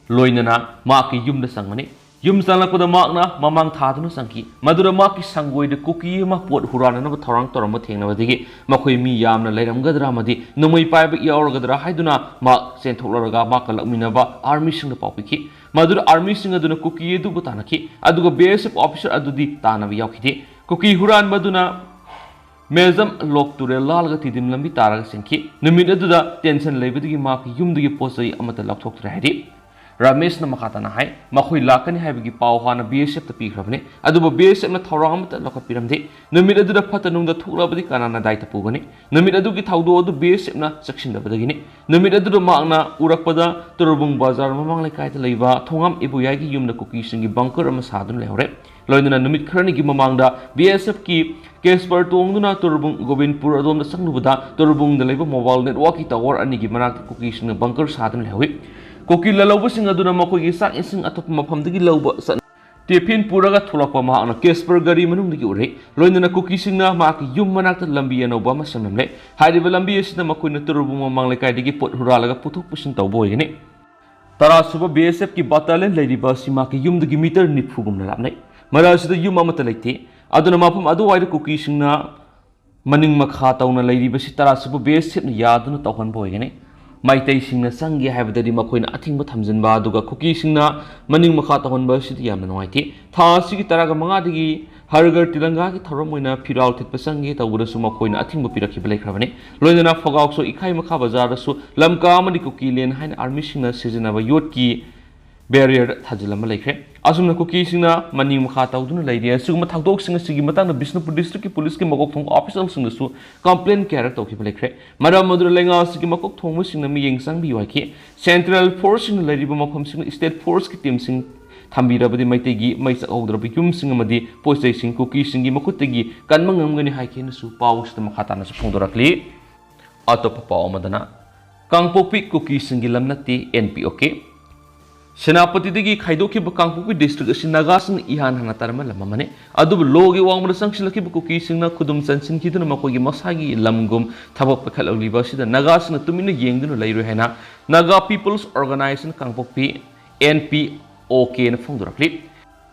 ꯂꯣꯏꯅꯅ ꯃꯍꯥꯛꯀꯤ ꯌꯨꯝꯗ ꯆꯪꯕꯅꯤ꯫ ꯌꯨꯝ ꯆꯪꯂꯛꯄꯗ ꯃꯍꯥꯛꯅ ꯃꯃꯥꯡ ꯊꯥꯗꯨꯅ ꯆꯪꯈꯤ꯫ ꯃꯗꯨꯗ ꯃꯍꯥꯛꯀꯤ ꯁꯪꯒꯣꯏꯗ ꯀꯨꯀꯤ ꯑꯃ ꯄꯣꯠ ꯍꯨꯔꯥꯟꯅꯅꯕ ꯊꯧꯔꯥꯡ ꯇꯧꯔꯝꯕ ꯊꯦꯡꯅꯕꯗꯒꯤ ꯃꯈꯣꯏ ꯃꯤ ꯌꯥꯝꯅ ꯂꯩꯔꯝꯒꯗ꯭ꯔꯥ ꯑꯃꯗꯤ ꯅꯣꯡꯃꯩ ꯄꯥꯏꯕ ꯌꯥꯎꯔꯒꯗ꯭ꯔꯥ ꯍꯥꯏꯗꯨꯅ ꯃꯍꯥꯛ ꯆꯦꯟꯊꯣꯛꯂꯔꯒ ꯃꯍꯥꯛꯀ ꯂꯥꯛꯃꯤꯟꯅꯕ armyꯁꯤꯡꯗ ꯄꯥꯎ ꯄꯤꯈꯤ꯫ ꯃꯗꯨꯗ armyꯁꯤꯡ ꯑꯗꯨꯅ ꯀꯨꯀꯤ ꯑꯗꯨꯕꯨ ꯇꯥꯟꯅꯈꯤ, ꯑꯗꯨꯒ B S F officer ꯑꯗꯨꯗꯤ ꯇꯥꯟꯅꯕ ꯌꯥꯎꯈꯤꯗꯦ꯫ ꯀꯨꯀꯤ ꯍꯨꯔꯥꯟꯕ ꯑꯗꯨꯅ ꯃꯦꯖꯝ ꯂꯣꯛ ꯇꯨꯔꯦꯜ ꯂꯥꯜꯂꯒ ꯇꯤꯗꯤꯝ ꯂꯝꯕꯤ ꯇꯥꯔꯒ ꯆꯦꯟꯈꯤ꯫ ꯅꯨꯃꯤꯠ ꯑꯗꯨꯗ tension ꯂꯩꯕꯗꯒꯤ ꯃꯍꯥꯛꯀꯤ ꯌꯨꯝꯗꯒꯤ ꯄꯣꯠ ꯆꯩ ꯑꯃꯠꯇ ꯂꯧꯊꯣꯛꯇ꯭ꯔꯦ ꯍꯥꯏꯔꯤ꯫ ꯔꯥꯃꯦꯁꯅ ꯃꯈꯥ ꯇꯥꯅ ꯍꯥꯏ, ꯃꯈꯣꯏ ꯂꯥꯛꯀꯅꯤ ꯍꯥꯏꯕꯒꯤ ꯄꯥꯎ ꯍꯥꯟꯅ BSFꯇ ꯄꯤꯈ꯭ꯔꯕꯅꯤ, ꯑꯗꯨꯕꯨ BSFꯅ ꯊꯧꯔꯥꯡ ꯑꯃꯠꯇ ꯂꯧꯈꯠꯄꯤꯔꯝꯗꯦ꯫ ꯅꯨꯃꯤꯠ ꯑꯗꯨꯗ ꯐꯠꯇ ꯅꯨꯡꯗ ꯊꯣꯛꯂꯕꯗꯤ ꯀꯅꯥꯅ ꯗꯥꯏꯇ ꯄꯨꯒꯅꯤ? ꯅꯨꯃꯤꯠ ꯑꯗꯨꯒꯤ ꯊꯧꯗꯣꯛ ꯑꯗꯨ BSFꯅ ꯆꯦꯛꯁꯤꯟꯗꯕꯗꯒꯤꯅꯤ꯫ ꯅꯨꯃꯤꯠ ꯑꯗꯨꯗ ꯃꯍꯥꯛꯅ ꯎꯔꯛꯄꯗ ꯇꯨꯔꯕꯨꯡ ꯕꯖꯥꯔ ꯃꯃꯥꯡ ꯂꯩꯀꯥꯏꯗ ꯂꯩꯕ ꯊꯣꯉꯥꯝ ꯏꯕꯣꯌꯥꯏꯒꯤ ꯌꯨꯝꯗ ꯀꯨꯀꯤꯁꯤꯡꯒꯤ ꯕꯪꯀꯔ ꯑꯃ ꯁꯥꯗꯨꯅ ꯂꯩꯍꯧꯔꯦ꯫ ꯂꯣꯏꯅꯅ ꯅꯨꯃꯤꯠ ꯈꯔꯅꯤꯒꯤ ꯃꯃꯥꯡꯗ BSFꯀꯤ ꯀꯦꯁꯄꯔ ꯇꯣꯡꯗꯨꯅ ꯇꯨꯔꯕꯨꯡ ꯒꯣꯕꯤꯟꯄꯨꯔ ꯑꯗꯣꯝꯗ ꯆꯪꯂꯨꯕꯗ ꯇꯨꯔꯕꯨꯡꯗ ꯂꯩꯕ ꯃꯣꯕꯥꯏꯜ ꯅꯦꯠꯋꯥꯔꯛꯀꯤ ꯇꯥꯋꯔ ꯑꯅꯤꯒꯤ ꯃꯅꯥꯛꯇ ꯀꯨꯀꯤꯁꯤꯡꯅ ꯕꯪꯀꯔ ꯁꯥꯗꯨꯅ ꯂꯩꯍꯧꯏ꯫ ꯀꯨꯀꯤ ꯂꯂꯧꯕꯁꯤꯡ ꯑꯗꯨꯅ ꯃꯈꯣꯏꯒꯤ ꯆꯥꯛ ꯏꯁꯤꯡ ꯑꯇꯣꯞꯄ ꯃꯐꯝꯗꯒꯤ ꯂꯧꯕ ꯆꯠ-, ꯇꯤꯐꯤꯟ ꯄꯨꯔꯒ ꯊꯣꯛꯂꯛꯄ ꯃꯍꯥꯛꯅ ꯀꯦꯁꯄꯔ ꯒꯥꯔꯤ ꯃꯅꯨꯡꯗꯒꯤ ꯎꯔꯦ꯫ ꯂꯣꯏꯅꯅ ꯀꯨꯀꯤꯁꯤꯡꯅ ꯃꯍꯥꯛꯀꯤ ꯌꯨꯝ ꯃꯅꯥꯛꯇ ꯂꯝꯕꯤ ꯑꯅꯧꯕ ꯑꯃ ꯁꯦꯝꯂꯝꯂꯦ꯫ ꯍꯥꯏꯔꯤꯕ ꯂꯝꯕꯤ ꯑꯁꯤꯗ ꯃꯈꯣꯏꯅ ꯇꯨꯔꯕꯨꯡ ꯃꯃꯥꯡ ꯂꯩꯀꯥꯏꯗꯒꯤ ꯄꯣꯠ ꯍꯨꯔꯥꯜꯂꯒ ꯄꯨꯊꯣꯛ ꯄꯨꯁꯤꯟ ꯇꯧꯕ ꯑꯣꯏꯒꯅꯤ꯫ ꯇꯔꯥ ꯁꯨꯕ BSFꯀꯤ ꯕꯠꯇꯥꯂꯤꯌꯟ ꯂꯩꯔꯤꯕ ꯑꯁꯤ ꯃꯍꯥꯛꯀꯤ ꯌꯨꯝꯗꯒꯤ ꯃꯤꯇꯔ ꯅꯤꯐꯨꯒꯨꯝꯅ ꯂꯥꯞꯅꯩ꯫ ꯃꯔꯛ ꯑꯁꯤꯗ ꯌꯨꯝ ꯑꯃꯠꯇ ꯂꯩꯇꯦ꯫ ꯑꯗꯨꯅ ꯃꯐꯝ ꯑꯗꯨꯋꯥꯏꯗ ꯀꯨꯀꯤꯁꯤꯡꯅ ꯃꯅꯤꯡ ꯃꯈꯥ ꯇꯧꯅ ꯂꯩꯔꯤꯕꯁꯤ ꯇꯔꯥ ꯁꯨꯕ BSFꯅ ꯌꯥꯗꯨꯅ ꯇꯧꯍꯟꯕ ꯑꯣꯏꯒꯅꯤ꯫ ꯃꯩꯇꯩꯁꯤꯡꯅ ꯆꯪꯒꯦ ꯍꯥꯏꯕꯗꯗꯤ ꯃꯈꯣꯏꯅ ꯑꯊꯤꯡꯕ ꯊꯝꯖꯤꯟꯕ ꯑꯗꯨꯒ ꯀꯨꯀꯤꯁꯤꯡꯅ ꯃꯅꯤꯡ ꯃꯈꯥ ꯇꯧꯍꯟꯕ ꯑꯁꯤꯗꯤ ꯌꯥꯝꯅ ꯅꯨꯡꯉꯥꯏꯇꯦ꯫ ꯊꯥ ꯑꯁꯤꯒꯤ ꯇꯔꯥꯒ ꯃꯉꯥꯗꯒꯤ ꯍꯔ ꯘꯔ ꯇꯤꯔꯪꯒꯥꯒꯤ ꯊꯧꯔꯝ ꯑꯣꯏꯅ ꯐꯤꯔꯥꯜ ꯊꯤꯠꯄ ꯆꯪꯒꯦ ꯇꯧꯕꯗꯁꯨ ꯃꯈꯣꯏꯅ ꯑꯊꯤꯡꯕ ꯄꯤꯔꯛꯈꯤꯕ ꯂꯩꯈ꯭ꯔꯕꯅꯤ꯫ ꯂꯣꯏꯅꯅ ꯐꯒꯥꯎꯁꯣ ꯏꯈꯥꯏ ꯃꯈꯥ ꯕꯖꯥꯔꯗꯁꯨ ꯂꯝꯀꯥ ꯑꯃꯗꯤ ꯀꯨꯀꯤ ꯂꯦꯟ ꯍꯥꯏꯅ ꯑꯥꯔꯃꯤꯁꯤꯡꯅ ꯁꯤꯖꯤꯟꯅꯕ ꯌꯣꯠꯀꯤ ꯕꯦꯔꯤꯌꯔ ꯊꯥꯖꯤꯜꯂꯝꯕ ꯂꯩꯈ꯭ꯔꯦ꯫ ꯑꯁꯨꯝꯅ ꯀꯨꯀꯤꯁꯤꯡꯅ ꯃꯅꯤꯡ ꯃꯈꯥ ꯇꯧꯗꯨꯅ ꯂꯩꯔꯤ꯫ ꯑꯁꯤꯒꯨꯝꯕ ꯊꯧꯗꯣꯛꯁꯤꯡ ꯑꯁꯤꯒꯤ ꯃꯇꯥꯡꯗ ꯕꯤꯁꯅꯨꯄꯨꯔ ꯗꯤꯁꯇ꯭ꯔꯤꯛꯀꯤ ꯄꯨꯂꯤꯁꯀꯤ ꯃꯀꯣꯛ ꯊꯣꯡꯕ ꯑꯣꯐꯤꯁꯤꯌꯦꯜꯁꯤꯡꯗꯁꯨ ꯀꯝꯄ꯭ꯂꯦꯟ ꯀꯌꯥꯔꯛ ꯇꯧꯈꯤꯕ ꯂꯩꯈ꯭ꯔꯦ꯫ ꯃꯔꯝ ꯑꯗꯨꯅ ꯂꯩꯉꯥꯛ ꯑꯁꯤꯒꯤ ꯃꯀꯣꯛ ꯊꯣꯡꯕꯁꯤꯡꯅ ꯃꯤꯠꯌꯦꯡ ꯆꯪꯕꯤꯌꯨ ꯍꯥꯏꯈꯤ꯫ ꯁꯦꯟꯇ꯭ꯔꯦꯜ ꯐꯣꯔꯁꯁꯤꯡꯅ ꯂꯩꯔꯤꯕ ꯃꯐꯝꯁꯤꯡꯗ ꯁ꯭ꯇꯦꯠ ꯐꯣꯔꯁꯀꯤ ꯇꯤꯝꯁꯤꯡ ꯊꯝꯕꯤꯔꯕꯗꯤ ꯃꯩꯇꯩꯒꯤ ꯃꯩ ꯆꯥꯛꯍꯧꯗ꯭ꯔꯕ ꯌꯨꯝꯁꯤꯡ ꯑꯃꯗꯤ ꯄꯣꯠ ꯆꯩꯁꯤꯡ ꯀꯨꯀꯤꯁꯤꯡꯒꯤ ꯃꯈꯨꯠꯇꯒꯤ ꯀꯟꯕ ꯉꯝꯒꯅꯤ ꯍꯥꯏꯈꯤ ꯍꯥꯏꯅꯁꯨ ꯄꯥꯎ ꯑꯁꯤꯗ ꯃꯈꯥ ꯇꯥꯅꯁꯨ ꯐꯣꯡꯗꯣꯔꯛꯂꯤ꯫ ꯑꯇꯣꯞꯄ ꯄꯥꯎ ꯑꯃꯗꯅ, ꯀꯥꯡꯄꯣꯛꯄꯤ ꯀꯨꯀꯤꯁꯤꯡꯒꯤ ꯂꯝ ꯅꯠꯇꯦ NPOK꯫ ꯁꯦꯅꯥꯄꯇꯤꯗꯒꯤ ꯈꯥꯏꯗꯣꯛꯈꯤꯕ ꯀꯥꯡꯄꯣꯛꯄꯤ ꯗꯤꯁꯇ꯭ꯔꯤꯛ ꯑꯁꯤ ꯅꯥꯒꯥꯁꯤꯡꯅ ꯏꯍꯥꯟ ꯍꯥꯟꯅ ꯇꯥꯔꯝꯕ ꯂꯝ ꯑꯃꯅꯤ꯫ ꯑꯗꯨꯕꯨ ꯂꯣꯒꯤ ꯋꯥꯡꯃꯗ ꯆꯪꯁꯤꯜꯂꯛꯈꯤꯕ ꯀꯨꯀꯤꯁꯤꯡꯅ ꯈꯨꯗꯨꯝ ꯆꯟꯁꯤꯟꯈꯤꯗꯨꯅ ꯃꯈꯣꯏꯒꯤ ꯃꯁꯥꯒꯤ ꯂꯝꯒꯨꯝ ꯊꯕꯛ ꯄꯥꯏꯈꯠꯂꯛꯂꯤꯕ ꯑꯁꯤꯗ ꯅꯥꯒꯥꯁꯤꯡꯅ ꯇꯨꯃꯤꯟꯅ ꯌꯦꯡꯗꯨꯅ ꯂꯩꯔꯣꯏ ꯍꯥꯏꯅ Naga People's Organization ꯀꯥꯡꯄꯣꯛꯄꯤ, NPOKꯅ ꯐꯣꯡꯗꯣꯔꯛꯂꯤ꯫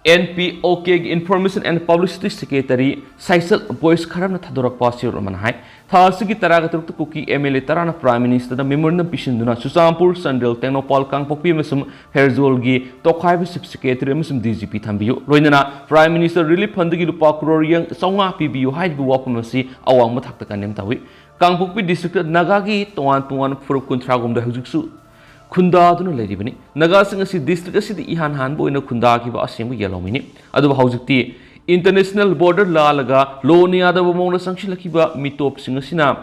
NPOKꯒꯤ Information and Publicity Secretary ꯁꯥꯏꯁꯜ ꯕꯣꯏꯁ ꯈꯔꯝꯅ ꯊꯥꯗꯣꯔꯛꯄ ꯆꯦꯔꯣꯜ ꯑꯃꯅ ꯍꯥꯏ, ꯊꯥ ꯑꯁꯤꯒꯤ ꯇꯔꯥꯒ ꯇꯔꯨꯛꯇ ꯀꯨꯀꯤ MLA ꯇꯔꯥꯅ Prime Ministerꯗ memorandum ꯄꯤꯁꯤꯟꯗꯨꯅ Churachandpur, Chandel, Tengnoupal, ꯀꯥꯡꯄꯣꯛꯄꯤ ꯑꯃꯁꯨꯡ ꯐꯦꯔꯖꯣꯜꯒꯤ ꯇꯣꯈꯥꯏꯕ Chief Secretary ꯑꯃꯁꯨꯡ DGP ꯊꯝꯕꯤꯌꯨ꯫ ꯂꯣꯏꯅꯅ Prime Minister Relief Fundꯗꯒꯤ ꯂꯨꯄꯥ ꯀ꯭ꯔꯣꯔ ꯌꯥꯡ-, ꯆꯥꯝꯃꯉꯥ ꯄꯤꯕꯤꯌꯨ ꯍꯥꯏꯔꯤꯕ ꯋꯥꯐꯝ ꯑꯁꯤ ꯑꯋꯥꯡꯕ ꯊꯥꯛꯇ condemn ꯇꯧꯏ꯫ ꯀꯥꯡꯄꯣꯛꯄꯤ ꯗꯤꯁꯇ꯭ꯔꯤꯛꯇ ꯅꯥꯒꯥꯒꯤ ꯇꯣꯉꯥꯟ ꯇꯣꯉꯥꯟꯕ ꯐꯨꯔꯨꯞ ꯀꯨꯟꯊ꯭ꯔꯥꯒꯨꯝꯗ ꯍꯧꯖꯤꯛꯁꯨ ꯈꯨꯟꯗꯥꯗꯨꯅ ꯂꯩꯔꯤꯕꯅꯤ꯫ ꯅꯥꯒꯥꯁꯤꯡ ꯑꯁꯤ ꯗꯤꯁꯇ꯭ꯔꯤꯛ ꯑꯁꯤꯗ ꯏꯍꯥꯟ ꯍꯥꯟꯕ ꯑꯣꯏꯅ ꯈꯨꯟꯗꯥꯈꯤꯕ ꯑꯁꯦꯡꯕ ꯌꯦꯜꯍꯧꯃꯤꯅꯤ꯫ ꯑꯗꯨꯕꯨ ꯍꯧꯖꯤꯛꯇꯤ ꯏꯟꯇꯔꯅꯦꯁꯅꯦꯜ ꯕꯣꯔꯗꯔ ꯂꯥꯜꯂꯒ ꯂꯣꯟꯅ ꯌꯥꯗꯕ ꯃꯑꯣꯡꯗ ꯆꯪꯁꯤꯜꯂꯛꯈꯤꯕ ꯃꯤꯇꯣꯞꯁꯤꯡ ꯑꯁꯤꯅ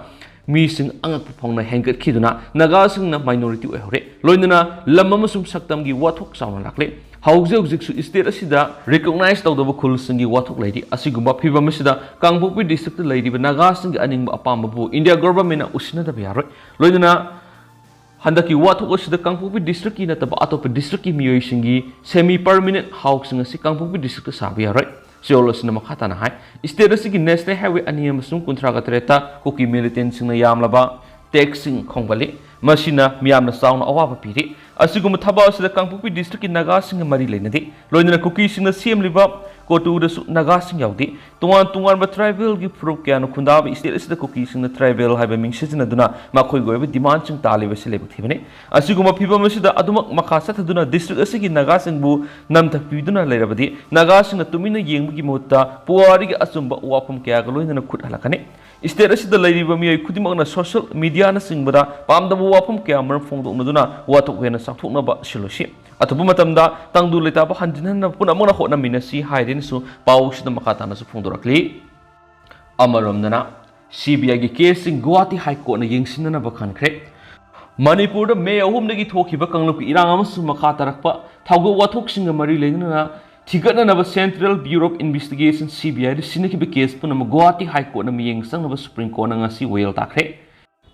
ꯃꯤꯁꯤꯡ ꯑꯉꯛꯄ ꯐꯥꯎꯅ ꯍꯦꯟꯒꯠꯈꯤꯗꯨꯅ ꯅꯥꯒꯥꯁꯤꯡꯅ ꯃꯥꯏꯅꯣꯔꯤꯇꯤ ꯑꯣꯏꯍꯧꯔꯦ꯫ ꯂꯣꯏꯅꯅ ꯂꯝ ꯑꯃꯁꯨꯡ ꯁꯛꯇꯝꯒꯤ ꯋꯥꯊꯣꯛ ꯆꯥꯎꯅ ꯂꯥꯛꯂꯦ꯫ ꯍꯧꯖꯤꯛ ꯍꯧꯖꯤꯛꯁꯨ ꯁ꯭ꯇꯦꯠ ꯑꯁꯤꯗ ꯔꯤꯀꯣꯛꯅꯥꯏꯖ ꯇꯧꯗꯕ ꯈꯨꯜꯁꯤꯡꯒꯤ ꯋꯥꯊꯣꯛ ꯂꯩꯔꯤ꯫ ꯑꯁꯤꯒꯨꯝꯕ ꯐꯤꯕꯝ ꯑꯁꯤꯗ ꯀꯥꯡꯄꯣꯛꯄꯤ ꯗꯤꯁꯇ꯭ꯔꯤꯛꯇ ꯂꯩꯔꯤꯕ ꯅꯥꯒꯥꯁꯤꯡꯒꯤ ꯑꯅꯤꯡꯕ ꯑꯄꯥꯝꯕꯕꯨ ꯏꯟꯗꯤꯌꯥ ꯒꯣꯚꯔꯟꯃꯦꯟꯠꯅ ꯎꯁꯤꯟꯅꯗꯕ ꯌꯥꯔꯣꯏ꯫ ꯂꯣꯏꯅꯅ ꯍꯟꯗꯛꯀꯤ ꯋꯥꯊꯣꯛ ꯑꯁꯤꯗ ꯀꯥꯡꯄꯣꯛꯄꯤ ꯗꯤꯁꯇ꯭ꯔꯤꯛꯀꯤ ꯅꯠꯇꯕ ꯑꯇꯣꯞꯄ ꯗꯤꯁꯇ꯭ꯔꯤꯛꯀꯤ ꯃꯤꯑꯣꯏꯁꯤꯡꯒꯤ ꯁꯦꯃꯤ ꯄꯔꯃꯤꯅꯦꯟꯠ ꯍꯥꯎꯁꯁꯤꯡ ꯑꯁꯤ ꯀꯥꯡꯄꯣꯛꯄꯤ ꯗꯤꯁꯇ꯭ꯔꯤꯛꯇ ꯁꯥꯕ ꯌꯥꯔꯣꯏ꯫ ꯆꯌꯣꯜ ꯑꯁꯤꯅ ꯃꯈꯥ ꯇꯥꯅ ꯍꯥꯏ, ꯁ꯭ꯇꯦꯠ ꯑꯁꯤꯒꯤ ꯅꯦꯁꯅꯦꯜ ꯍꯥꯏꯋꯦ ꯑꯅꯤ ꯑꯃꯁꯨꯡ ꯀꯨꯟꯊ꯭ꯔꯥꯒ ꯇꯔꯦꯠꯇ ꯀꯨꯀꯤ ꯃꯤꯂꯤꯇꯦꯟꯠꯁꯤꯡꯅ ꯌꯥꯝꯂꯕ ꯇꯦꯛꯁꯁꯤꯡ ꯈꯣꯝꯒꯠꯂꯤ꯫ ꯃꯁꯤꯅ ꯃꯤꯌꯥꯝꯅ ꯆꯥꯎꯅ ꯑꯋꯥꯕ ꯄꯤꯔꯤ꯫ ꯑꯁꯤꯒꯨꯝꯕ ꯊꯕꯛ ꯑꯁꯤꯗ ꯀꯥꯡꯄꯣꯛꯄꯤ ꯗꯤꯁꯇ꯭ꯔꯤꯛꯀꯤ ꯅꯥꯒꯥꯁꯤꯡꯒ ꯃꯔꯤ ꯂꯩꯅꯗꯦ꯫ ꯂꯣꯏꯅꯅ ꯀꯨꯀꯤꯁꯤꯡꯅ ꯁꯦꯝꯂꯤꯕ ꯀꯣꯇꯨꯗꯁꯨ ꯅꯥꯒꯥꯁꯤꯡ ꯌꯥꯎꯗꯦ꯫ ꯇꯣꯉꯥꯟ ꯇꯣꯉꯥꯟꯕ ꯇ꯭ꯔꯥꯏꯕꯦꯜꯒꯤ ꯐꯨꯔꯨꯞ ꯀꯌꯥꯅ ꯈꯨꯟꯗꯥꯕ ꯁ꯭ꯇꯦꯠ ꯑꯁꯤꯗ ꯀꯨꯀꯤꯁꯤꯡꯅ ꯇ꯭ꯔꯥꯏꯕꯦꯜ ꯍꯥꯏꯕ ꯃꯤꯡ ꯁꯤꯖꯤꯟꯅꯗꯨꯅ ꯃꯈꯣꯏꯒꯤ ꯑꯣꯏꯕ ꯗꯤꯃꯥꯟꯁꯤꯡ ꯇꯥꯜꯂꯤꯕꯁꯤ ꯂꯥꯏꯕꯛ ꯊꯤꯕꯅꯤ꯫ ꯑꯁꯤꯒꯨꯝꯕ ꯐꯤꯚꯝ ꯑꯁꯤꯗ ꯑꯗꯨꯃꯛ ꯃꯈꯥ ꯆꯠꯊꯗꯨꯅ ꯗꯤꯁꯇ꯭ꯔꯤꯛ ꯑꯁꯤꯒꯤ ꯅꯥꯒꯥꯁꯤꯡꯕꯨ ꯅꯝꯊꯛꯄꯤꯗꯨꯅ ꯂꯩꯔꯕꯗꯤ ꯅꯥꯒꯥꯁꯤꯡꯅ ꯇꯨꯃꯤꯟꯅ ꯌꯦꯡꯕꯒꯤ ꯃꯍꯨꯠꯇ ꯄꯨꯋꯥꯔꯤꯒꯤ ꯑꯆꯨꯝꯕ ꯋꯥꯐꯝ ꯀꯌꯥꯒ ꯂꯣꯏꯅꯅ ꯈꯨꯠ ꯍꯜꯂꯛꯀꯅꯤ꯫ ꯁ꯭ꯇꯦꯠ ꯑꯁꯤꯗ ꯂꯩꯔꯤꯕ ꯃꯤꯑꯣꯏ ꯈꯨꯗꯤꯡꯃꯛꯅ ꯁꯣꯁꯤꯌꯦꯜ ꯃꯤꯗꯤꯌꯥꯅꯆꯤꯡꯕꯗ ꯄꯥꯝꯗꯕ ꯋꯥꯐꯝ ꯀꯌꯥ ꯃꯔꯨꯝ ꯐꯣꯡꯗꯣꯛꯅꯗꯨꯅ ꯋꯥꯊꯣꯛ ꯍꯦꯟꯅ ꯆꯥꯎꯊꯣꯛꯅꯕ ꯁꯤꯜꯂꯨꯁꯤ꯫ ꯑꯊꯨꯕ ꯃꯇꯝꯗ ꯇꯪꯗꯨ ꯂꯩꯇꯥꯕ ꯍꯟꯖꯤꯟ ꯍꯟꯅ ꯄꯨꯝꯅꯃꯛꯅ ꯍꯣꯠꯅꯃꯤꯟꯅꯁꯤ ꯍꯥꯏꯗꯨꯅꯁꯨ ꯄꯥꯎꯁꯤꯗ ꯃꯈꯥ ꯇꯥꯅꯁꯨ ꯐꯣꯡꯗꯣꯔꯛꯂꯤ꯫ ꯑꯃꯔꯣꯝꯗꯅ ꯁꯤ ꯕꯤ ꯑꯥꯏꯒꯤ ꯀꯦꯁꯁꯤꯡ ꯒꯨꯋꯥꯍꯥꯇꯤ ꯍꯥꯏ ꯀꯣꯔꯠꯅ ꯌꯦꯡꯁꯤꯟꯅꯅꯕ ꯈꯟꯈ꯭ꯔꯦ꯫ ꯃꯅꯤꯄꯨꯔꯗ ꯃꯦ ꯑꯍꯨꯝꯗꯒꯤ ꯊꯣꯛꯈꯤꯕ ꯀꯥꯡꯂꯨꯞꯀꯤ ꯏꯔꯥꯡ ꯑꯃꯁꯨꯡ ꯃꯈꯥ ꯇꯥꯔꯛꯄ ꯊꯧꯗꯣꯛ ꯋꯥꯊꯣꯛꯁꯤꯡꯒ ꯃꯔꯤ ꯂꯩꯅꯅ ꯊꯤꯒꯠꯅꯅꯕ central bureau of investigation, C B ꯑꯥꯏꯗ ꯁꯤꯟꯅꯈꯤꯕ ꯀꯦꯁ ꯄꯨꯝꯅꯃꯛ ꯒꯨꯋꯥꯍꯥꯇꯤ ꯍꯥꯏ ꯀꯣꯔꯠꯅ ꯃꯤꯠꯌꯦꯡ ꯆꯪꯅꯕ ꯁꯨꯄ꯭ꯔꯤꯝ ꯀꯣꯔꯠꯅ ꯉꯁꯤ ꯋꯥꯌꯦꯜ ꯇꯥꯈ꯭ꯔꯦ꯫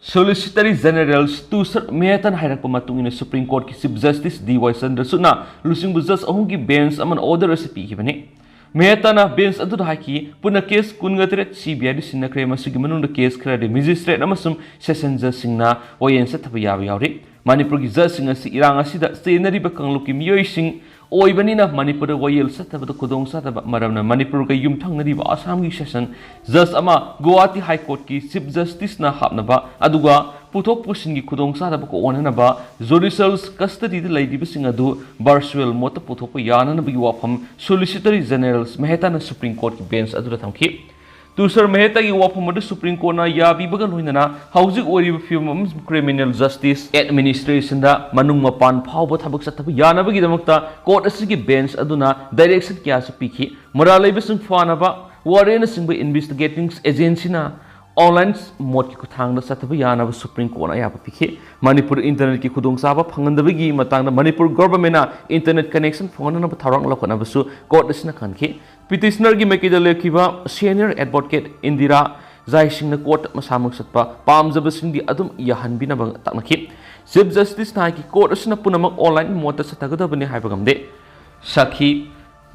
ꯁꯣꯂꯤꯁꯤꯇꯔꯤ ꯖꯦꯅꯦꯔꯦꯜ ꯇꯨꯁꯥꯔ ꯃꯦꯍꯇꯥꯅ ꯍꯥꯏꯔꯛꯄ ꯃꯇꯨꯡ ꯏꯟꯅ ꯁꯨꯄ꯭ꯔꯤꯝ ꯀꯣꯔꯠꯀꯤ ꯆꯤꯐ ꯖꯁꯇꯤꯁ ꯗꯤ ꯋꯥꯏ ꯆꯟꯗ꯭ꯔꯆꯨꯗꯅ ꯂꯨꯆꯤꯡꯕ ꯖꯁ ꯑꯍꯨꯝꯒꯤ ꯕꯦꯟꯆ ꯑꯃꯅ ꯑꯣꯔꯗꯔ ꯑꯁꯤ ꯄꯤꯈꯤꯕꯅꯤ꯫ ꯃꯦꯍꯇꯥꯅ ꯕꯦꯟꯆ ꯑꯗꯨꯗ ꯍꯥꯏꯈꯤ, ꯄꯨꯟꯅ ꯀꯦꯁ ꯀꯨꯟꯒ ꯇꯔꯦꯠ ꯁꯤ ꯕꯤ ꯑꯥꯏꯗ ꯁꯤꯟꯅꯈ꯭ꯔꯦ꯫ ꯃꯁꯤꯒꯤ ꯃꯅꯨꯡꯗ ꯀꯦꯁ ꯈꯔꯗꯤ ꯃꯦꯖꯤꯁꯇ꯭ꯔꯦꯠ ꯑꯃꯁꯨꯡ ꯁꯦꯁꯟ ꯖꯁꯁꯤꯡꯅ ꯋꯥꯌꯦꯜ ꯆꯠꯊꯕ ꯌꯥꯕ ꯌꯥꯎꯔꯤ꯫ ꯃꯅꯤꯄꯨꯔꯒꯤ ꯖꯁꯁꯤꯡ ꯑꯁꯤ ꯏꯔꯥꯡ ꯑꯁꯤꯗ ꯆꯦꯟꯅꯔꯤꯕ ꯀꯥꯡꯂꯨꯞꯀꯤ ꯃꯤꯑꯣꯏꯁꯤꯡ ꯑꯣꯏꯕꯅꯤꯅ ꯃꯅꯤꯄꯨꯔꯗ ꯋꯥꯌꯦꯜ ꯆꯠꯊꯕꯗ ꯈꯨꯗꯣꯡꯆꯥꯗꯕ ꯃꯔꯝꯅ ꯃꯅꯤꯄꯨꯔꯒ ꯌꯨꯝꯊꯪꯅꯔꯤꯕ ꯑꯁꯥꯝꯒꯤ ꯁꯦꯁꯟ ꯖꯁ ꯑꯃ ꯒꯨꯋꯥꯍꯥꯇꯤ ꯍꯥꯏ ꯀꯣꯔꯠꯀꯤ ꯆꯤꯐ ꯖꯁꯇꯤꯁꯅ ꯍꯥꯞꯅꯕ, ꯑꯗꯨꯒ ꯄꯨꯊꯣꯛ ꯄꯨꯁꯤꯟꯒꯤ ꯈꯨꯗꯣꯡꯆꯥꯗꯕ ꯀꯣꯛꯍꯟꯅꯅꯕ ꯖꯨꯗꯤꯁꯤꯌꯦꯜ ꯀꯁꯇꯗꯤꯗ ꯂꯩꯔꯤꯕꯁꯤꯡ ꯑꯗꯨ ꯚꯔꯆꯨꯑꯦꯜ ꯃꯣꯗꯇ ꯄꯨꯊꯣꯛꯄ ꯌꯥꯅꯅꯕꯒꯤ ꯋꯥꯐꯝ ꯁꯣꯂꯤꯁꯤꯇꯔꯤ ꯖꯦꯅꯦꯔꯦꯜ ꯃꯦꯍꯇꯥꯅ ꯁꯨꯄ꯭ꯔꯤꯝ ꯀꯣꯔꯠꯀꯤ ꯕꯦꯟꯆ ꯑꯗꯨꯗ ꯊꯝꯈꯤ꯫ ꯇꯨꯁꯔ ꯃꯦꯍꯇꯥꯒꯤ ꯋꯥꯐꯝ ꯑꯗꯨ ꯁꯨꯄ꯭ꯔꯤꯝ ꯀꯣꯔꯠꯅ ꯌꯥꯕꯤꯕꯒ ꯂꯣꯏꯅꯅ ꯍꯧꯖꯤꯛ ꯑꯣꯏꯔꯤꯕ ꯐꯤꯕꯝ ꯑꯃꯁꯨꯡ ꯀ꯭ꯔꯤꯃꯤꯅꯦꯜ ꯖꯁꯇꯤꯁ ꯑꯦꯗꯃꯤꯅꯤꯁꯇ꯭ꯔꯦꯁꯟꯗ ꯃꯅꯨꯡ ꯃꯄꯥꯟ ꯐꯥꯎꯕ ꯊꯕꯛ ꯆꯠꯊꯕ ꯌꯥꯅꯕꯒꯤꯗꯃꯛꯇ ꯀꯣꯔꯠ ꯑꯁꯤꯒꯤ ꯕꯦꯟꯆ ꯑꯗꯨꯅ ꯗꯥꯏꯔꯦꯛꯁꯟ ꯀꯌꯥꯁꯨ ꯄꯤꯈꯤ꯫ ꯃꯔꯥꯜ ꯂꯩꯕꯁꯤꯡ ꯐꯥꯅꯕ ꯋꯥꯔꯦꯟꯅꯆꯤꯡꯕ ꯏꯟꯚꯦꯁꯇꯤꯒꯦꯇꯤꯡ ꯑꯦꯖꯦꯟꯁꯤꯅ ꯑꯣꯟꯂꯥꯏꯟ ꯃꯣꯗꯀꯤ ꯈꯨꯠꯊꯥꯡꯗ ꯆꯠꯊꯕ ꯌꯥꯅꯕ ꯁꯨꯄ꯭ꯔꯤꯝ ꯀꯣꯔꯠꯅ ꯑꯌꯥꯕ ꯄꯤꯈꯤ꯫ ꯃꯅꯤꯄꯨꯔ ꯏꯟꯇꯔꯅꯦꯠꯀꯤ ꯈꯨꯗꯣꯡꯆꯥꯕ ꯐꯪꯍꯟꯗꯕꯒꯤ ꯃꯇꯥꯡꯗ ꯃꯅꯤꯄꯨꯔ ꯒꯣꯚꯔꯟꯃꯦꯟꯠꯅ ꯏꯟꯇꯔꯅꯦꯠ ꯀꯅꯦꯛꯁꯟ ꯐꯪꯍꯟꯅꯕ ꯊꯧꯔꯥꯡ ꯂꯧꯈꯠꯅꯕꯁꯨ ꯀꯣꯔꯠ ꯑꯁꯤꯅ ꯈꯟꯈꯤ꯫ ꯄꯤꯇꯤꯁꯅꯔꯒꯤ ꯃꯥꯏꯀꯩꯗ ꯂꯦꯞꯈꯤꯕ ꯁꯦꯅꯤꯌꯔ ꯑꯦꯗꯚꯣꯀꯦꯠ ꯏꯟꯗꯤꯔꯥ ꯖꯥꯏꯁꯤꯡꯅ ꯀꯣꯔꯠ ꯃꯁꯥꯃꯛ ꯆꯠꯄ ꯄꯥꯝꯖꯕꯁꯤꯡꯗꯤ ꯑꯗꯨꯝ ꯌꯥꯍꯟꯕꯤꯅꯕ ꯇꯥꯛꯅꯈꯤ꯫ ꯆꯤꯐ ꯖꯁꯇꯤꯁꯅ ꯍꯥꯏꯈꯤ, ꯀꯣꯔꯠ ꯑꯁꯤꯅ ꯄꯨꯝꯅꯃꯛ ꯑꯣꯟꯂꯥꯏꯟ ꯃꯣꯗꯇ ꯆꯠꯊꯒꯗꯕꯅꯤ ꯍꯥꯏꯕ ꯉꯝꯗꯦ꯫ ꯁꯥꯈꯤ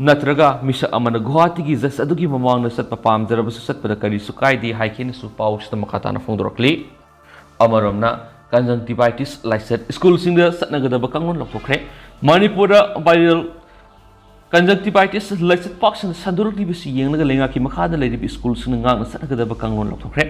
ꯅꯠꯇ꯭ꯔꯒ ꯃꯤꯁꯛ ꯑꯃꯅ ꯒꯨꯋꯥꯍꯥꯇꯤꯒꯤ ꯖꯁ ꯑꯗꯨꯒꯤ ꯃꯃꯥꯡꯗ ꯆꯠꯄ ꯄꯥꯝꯖꯔꯕꯁꯨ ꯆꯠꯄꯗ ꯀꯔꯤꯁꯨ ꯀꯥꯏꯗꯦ ꯍꯥꯏꯈꯤ ꯍꯥꯏꯅꯁꯨ ꯄꯥꯎꯁꯤꯗ ꯃꯈꯥ ꯇꯥꯅ ꯐꯣꯡꯗꯣꯔꯛꯂꯤ꯫ ꯑꯃꯔꯣꯝꯅ, ꯀꯟꯖꯪꯇꯤꯚꯥꯏꯇꯤꯁ ꯂꯥꯏꯆꯠ ꯁ꯭ꯀꯨꯜꯁꯤꯡꯗ ꯆꯠꯅꯒꯗꯕ ꯀꯥꯡꯂꯣꯟ ꯂꯧꯊꯣꯛꯈ꯭ꯔꯦ꯫ ꯃꯅꯤꯄꯨꯔꯗ ꯚꯥꯏꯔꯦꯜ ꯀꯟꯖꯪꯇꯤꯚꯥꯏꯇꯤꯁ ꯂꯥꯏꯆꯠ ꯄꯥꯛ ꯁꯟꯅ ꯁꯟꯗꯣꯔꯛꯂꯤꯕꯁꯤ ꯌꯦꯡꯂꯒ ꯂꯩꯉꯥꯛꯀꯤ ꯃꯈꯥꯗ ꯂꯩꯔꯤꯕ ꯁ꯭ꯀꯨꯜꯁꯤꯡꯅ ꯉꯥꯛꯅ ꯆꯠꯅꯒꯗꯕ ꯀꯥꯡꯂꯣꯟ ꯂꯧꯊꯣꯛꯈ꯭ꯔꯦ꯫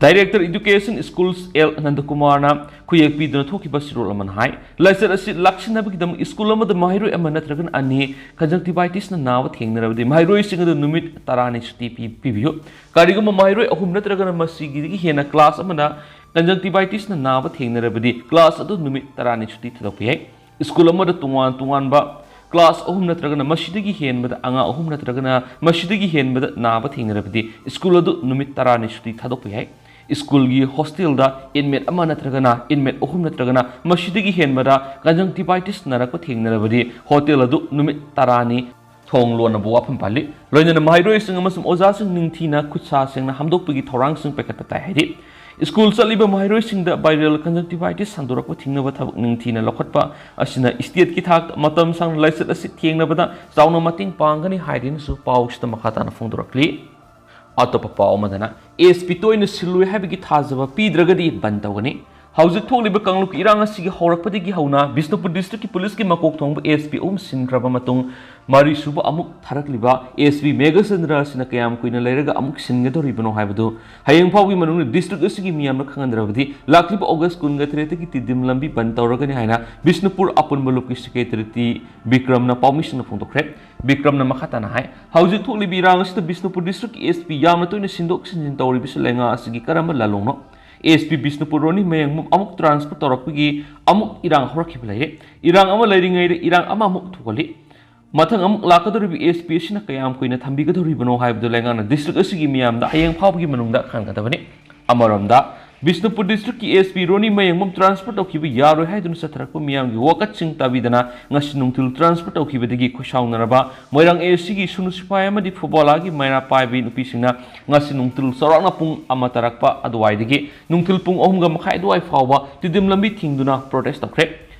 ꯗꯥꯏꯔꯦꯛꯇꯔ ꯏꯗꯨꯀꯦꯁꯟ ꯁ꯭ꯀꯨꯜꯁ ꯑꯦꯜ ꯅꯟꯗꯀꯨꯃꯥꯔꯅ ꯈꯨꯌꯦꯛ ꯄꯤꯗꯨꯅ ꯊꯣꯛꯈꯤꯕ ꯆꯦꯔꯣꯜ ꯑꯃꯅ ꯍꯥꯏ, ꯂꯥꯏꯆꯠ ꯑꯁꯤ ꯂꯥꯛꯁꯤꯟꯅꯕꯒꯤꯗꯃꯛ ꯁ꯭ꯀꯨꯜ ꯑꯃꯗ ꯃꯍꯩꯔꯣꯏ ꯑꯃ ꯅꯠꯇ꯭ꯔꯒꯅ ꯑꯅꯤ ꯀꯟꯖꯪꯇꯤꯚꯥꯏꯇꯤꯁꯅ ꯅꯥꯕ ꯊꯦꯡꯅꯔꯕꯗꯤ ꯃꯍꯩꯔꯣꯏꯁꯤꯡ ꯑꯗꯨ ꯅꯨꯃꯤꯠ ꯇꯔꯥꯅꯤ ꯁꯨꯇꯤ ꯄꯤ-, ꯄꯤꯕꯤꯌꯨ꯫ ꯀꯔꯤꯒꯨꯝꯕ ꯃꯍꯩꯔꯣꯏ ꯑꯍꯨꯝ ꯅꯠꯇ꯭ꯔꯒꯅ ꯃꯁꯤꯒꯤꯗꯒꯤ ꯍꯦꯟꯅ ꯀ꯭ꯂꯥꯁ ꯑꯃꯗ ꯀꯟꯖꯪꯇꯤꯚꯥꯏꯇꯤꯁꯅ ꯅꯥꯕ ꯊꯦꯡꯅꯔꯕꯗꯤ ꯀ꯭ꯂꯥꯁ ꯑꯗꯨ ꯅꯨꯃꯤꯠ ꯇꯔꯥꯅꯤ ꯁꯨꯇꯤ ꯊꯥꯗꯣꯛꯄ ꯌꯥꯏ꯫ ꯁ꯭ꯀꯨꯜ ꯑꯃꯗ ꯇꯣꯉꯥꯟ ꯇꯣꯉꯥꯟꯕ ꯀ꯭ꯂꯥꯁ ꯑꯍꯨꯝ ꯅꯠꯇ꯭ꯔꯒꯅ ꯃꯁꯤꯗꯒꯤ ꯍꯦꯟꯕꯗ ꯑꯉꯥꯡ ꯑꯍꯨꯝ ꯅꯠꯇ꯭ꯔꯒꯅ ꯃꯁꯤꯗꯒꯤ ꯍꯦꯟꯕꯗ ꯅꯥꯕ ꯊꯦꯡꯅꯔꯕꯗꯤ ꯁ꯭ꯀꯨꯜ ꯑꯗꯨ ꯅꯨꯃꯤꯠ ꯇꯔꯥꯅꯤ ꯁꯨꯇꯤ ꯊꯥꯗꯣꯛꯄ ꯌꯥꯏ꯫ ꯁ꯭ꯀꯨꯜꯒꯤ ꯍꯣꯁꯇꯦꯜꯗ ꯏꯟꯃꯦꯠ ꯑꯃ ꯅꯠꯇ꯭ꯔꯒꯅ ꯏꯟꯃꯦꯠ ꯑꯍꯨꯝ ꯅꯠꯇ꯭ꯔꯒꯅ ꯃꯁꯤꯗꯒꯤ ꯍꯦꯟꯕꯗ ꯀꯟꯖꯪꯇꯤꯚꯥꯏꯇꯤꯁ ꯅꯥꯔꯛꯄ ꯊꯦꯡꯅꯔꯕꯗꯤ ꯍꯣꯇꯦꯜ ꯑꯗꯨ ꯅꯨꯃꯤꯠ ꯇꯔꯥꯅꯤ ꯊꯣꯡ ꯂꯣꯟꯅꯕ ꯋꯥꯐꯝ ꯄꯥꯜꯂꯤ꯫ ꯂꯣꯏꯅꯅ ꯃꯍꯩꯔꯣꯏꯁꯤꯡ ꯑꯃꯁꯨꯡ ꯑꯣꯖꯥꯁꯤꯡ ꯅꯤꯡꯊꯤꯅ ꯈꯨꯠ ꯁꯥ ꯁꯦꯡꯅ ꯍꯥꯝꯗꯣꯛꯄꯒꯤ ꯊꯧꯔꯥꯡꯁꯤꯡ ꯄꯥꯏꯈꯠꯄ ꯇꯥꯏ ꯍꯥꯏꯔꯤ꯫ ꯁ꯭ꯀꯨꯜ ꯆꯠꯂꯤꯕ ꯃꯍꯩꯔꯣꯏꯁꯤꯡꯗ ꯚꯥꯏꯔꯦꯜ ꯀꯟꯖꯪꯇꯤꯚꯥꯏꯇꯤꯁ ꯁꯟꯗꯣꯔꯛꯄ ꯊꯤꯡꯅꯕ ꯊꯕꯛ ꯅꯤꯡꯊꯤꯅ ꯂꯧꯈꯠꯄ ꯑꯁꯤꯅ ꯁ꯭ꯇꯦꯠꯀꯤ ꯊꯥꯛꯇ ꯃꯇꯝ ꯁꯥꯡꯅ ꯂꯥꯏꯆꯠ ꯑꯁꯤ ꯊꯦꯡꯅꯕꯗ ꯆꯥꯎꯅ ꯃꯇꯦꯡ ꯄꯥꯡꯒꯅꯤ ꯍꯥꯏꯔꯤꯅꯁꯨ ꯄꯥꯎꯁꯤꯗ ꯃꯈꯥ ꯇꯥꯅ ꯐꯣꯡꯗꯣꯔꯛꯂꯤ꯫ ꯑꯇꯣꯞꯄ ꯄꯥꯎ ꯑꯃꯗꯅ, ꯑꯦꯁ ꯄꯤ ꯇꯣꯏꯅ ꯁꯤꯜꯂꯨꯏ ꯍꯥꯏꯕꯒꯤ ꯊꯥꯖꯕ ꯄꯤꯗ꯭ꯔꯒꯗꯤ ꯕꯟ ꯇꯧꯒꯅꯤ꯫ ꯍꯧꯖꯤꯛ ꯊꯣꯛꯂꯤꯕ ꯀꯥꯡꯂꯨꯞꯀꯤ ꯏꯔꯥꯡ ꯑꯁꯤꯒꯤ ꯍꯧꯔꯛꯄꯗꯒꯤ ꯍꯧꯅ ꯕꯤꯁꯅꯨꯄꯨꯔ ꯗꯤꯁꯇ꯭ꯔꯤꯛꯀꯤ ꯄꯨꯂꯤꯁꯀꯤ ꯃꯀꯣꯛ ꯊꯣꯡꯕ ꯑꯦꯁ ꯄꯤ ꯑꯍꯨꯝ ꯁꯤꯟꯈ꯭ꯔꯕ ꯃꯇꯨꯡ, ꯃꯔꯤꯁꯨꯕ ꯑꯃꯨꯛ ꯊꯥꯔꯛꯂꯤꯕ ꯑꯦꯁ ꯄꯤ ꯃꯦꯘꯆꯟꯗ꯭ꯔ ꯑꯁꯤꯅ ꯀꯌꯥꯝ ꯀꯨꯏꯅ ꯂꯩꯔꯒ ꯑꯃꯨꯛ ꯁꯤꯟꯒꯗꯧꯔꯤꯕꯅꯣ ꯍꯥꯏꯕꯗꯨ ꯍꯌꯦꯡ ꯐꯥꯎꯒꯤ ꯃꯅꯨꯡꯗ ꯗꯤꯁꯇ꯭ꯔꯤꯛ ꯑꯁꯤꯒꯤ ꯃꯤꯌꯥꯝꯅ ꯈꯪꯍꯟꯗ꯭ꯔꯕꯗꯤ ꯂꯥꯛꯂꯤꯕ ꯑꯣꯒꯁ ꯀꯨꯟꯒ ꯇꯔꯦꯠꯇꯒꯤ ꯇꯤꯗꯤꯝ ꯂꯝꯕꯤ ꯕꯟ ꯇꯧꯔꯒꯅꯤ ꯍꯥꯏꯅ ꯕꯤꯁꯅꯨꯄꯨꯔ ꯑꯄꯨꯟꯕ ꯂꯨꯞꯀꯤ ꯁꯦꯀ꯭ꯔꯦꯇꯔꯤ ꯇꯤ ꯕꯤꯀ꯭ꯔꯝꯅ ꯄꯥꯎꯃꯤꯁꯤꯡꯗ ꯐꯣꯡꯗꯣꯛꯈ꯭ꯔꯦ꯫ ꯕꯤꯀ꯭ꯔꯝꯅ ꯃꯈꯥ ꯇꯥꯅ ꯍꯥꯏ, ꯍꯧꯖꯤꯛ ꯊꯣꯛꯂꯤꯕ ꯏꯔꯥꯡ ꯑꯁꯤꯗ ꯕꯤꯁꯅꯨꯄꯨꯔ ꯗꯤꯁꯇ꯭ꯔꯤꯛꯀꯤ ꯑꯦꯁ ꯄꯤ ꯌꯥꯝꯅ ꯇꯣꯏꯅ ꯁꯤꯟꯗꯣꯛ ꯁꯤꯟꯖꯤꯟ ꯇꯧꯔꯤꯕꯁꯤ ꯂꯩꯉꯥꯛ ꯑꯁꯤꯒꯤ ꯀꯔꯝꯕ ꯂꯥꯜꯂꯣꯡꯅꯣ? ꯑꯦꯁ ꯄꯤ ꯕꯤꯁꯅꯨꯄꯨꯔ ꯔꯣꯅꯤ ꯃꯌꯦꯡ ꯑꯃꯨꯛ ꯇ꯭ꯔꯥꯟꯁꯐꯔ ꯇꯧꯔꯛꯄꯒꯤ ꯑꯃꯨꯛ ꯏꯔꯥꯡ ꯍꯧꯔꯛꯈꯤꯕ ꯂꯩꯔꯦ꯫ ꯏꯔꯥꯡ ꯑꯃ ꯂꯩꯔꯤꯉꯩꯗ ꯏꯔꯥꯡ ꯑꯃ ꯑꯃꯨꯛ ꯊꯣꯛꯍꯜꯂꯤ꯫ ꯃꯊꯪ ꯑꯃꯨꯛ ꯂꯥꯛꯀꯗꯧꯔꯤꯕ ꯑꯦꯁ ꯄꯤ ꯑꯁꯤꯅ ꯀꯌꯥꯝ ꯀꯨꯏꯅ ꯊꯝꯕꯤꯒꯗꯧꯔꯤꯕꯅꯣ ꯍꯥꯏꯕꯗꯨ ꯂꯩꯉꯥꯛꯅ ꯗꯤꯁꯇ꯭ꯔꯤꯛ ꯑꯁꯤꯒꯤ ꯃꯤꯌꯥꯝꯗ ꯍꯌꯦꯡ ꯐꯥꯎꯕꯒꯤ ꯃꯅꯨꯡꯗ ꯈꯪꯒꯗꯕꯅꯤ꯫ ꯑꯃꯔꯣꯝꯗ, ꯕꯤꯁꯅꯨꯄꯨꯔ ꯗꯤꯁꯇ꯭ꯔꯤꯛꯀꯤ ꯑꯦꯁ ꯄꯤ ꯔꯣꯅꯤ ꯃꯌꯦꯡꯕꯝ ꯇ꯭ꯔꯥꯟꯁꯐꯔ ꯇꯧꯈꯤꯕ ꯌꯥꯔꯣꯏ ꯍꯥꯏꯗꯨꯅ ꯆꯠꯊꯔꯛꯄ ꯃꯤꯌꯥꯝꯒꯤ ꯋꯥꯀꯠꯁꯤꯡ ꯇꯥꯕꯤꯗꯅ ꯉꯁꯤ ꯅꯨꯡꯊꯤꯜ ꯇ꯭ꯔꯥꯟꯁꯐꯔ ꯇꯧꯈꯤꯕꯗꯒꯤ ꯈꯣꯏꯁꯥꯎꯅꯔꯕ ꯃꯣꯏꯔꯥꯡ ꯑꯦꯁ ꯁꯤꯒꯤ ꯁꯨꯅꯨ ꯁꯤꯐꯥꯏ ꯑꯃꯗꯤ ꯐꯨꯠꯕꯣꯜꯒꯤ ꯃꯩꯔꯥ ꯄꯥꯏꯕꯤ ꯅꯨꯄꯤꯁꯤꯡꯅ ꯉꯁꯤ ꯅꯨꯡꯊꯤꯜ ꯆꯥꯎꯔꯥꯛꯅ ꯄꯨꯡ ꯑꯃ ꯇꯥꯔꯛꯄ ꯑꯗꯨꯋꯥꯏꯗꯒꯤ ꯅꯨꯡꯊꯤꯜ ꯄꯨꯡ ꯑꯍꯨꯝꯒ ꯃꯈꯥꯏ ꯑꯗꯨꯋꯥꯏ ꯐꯥꯎꯕ ꯇꯤꯗꯤꯝ ꯂꯝꯕꯤ ꯊꯤꯡꯗꯨꯅ ꯄ꯭ꯔꯣꯇꯦꯁ ꯇꯧꯈ꯭ꯔꯦ꯫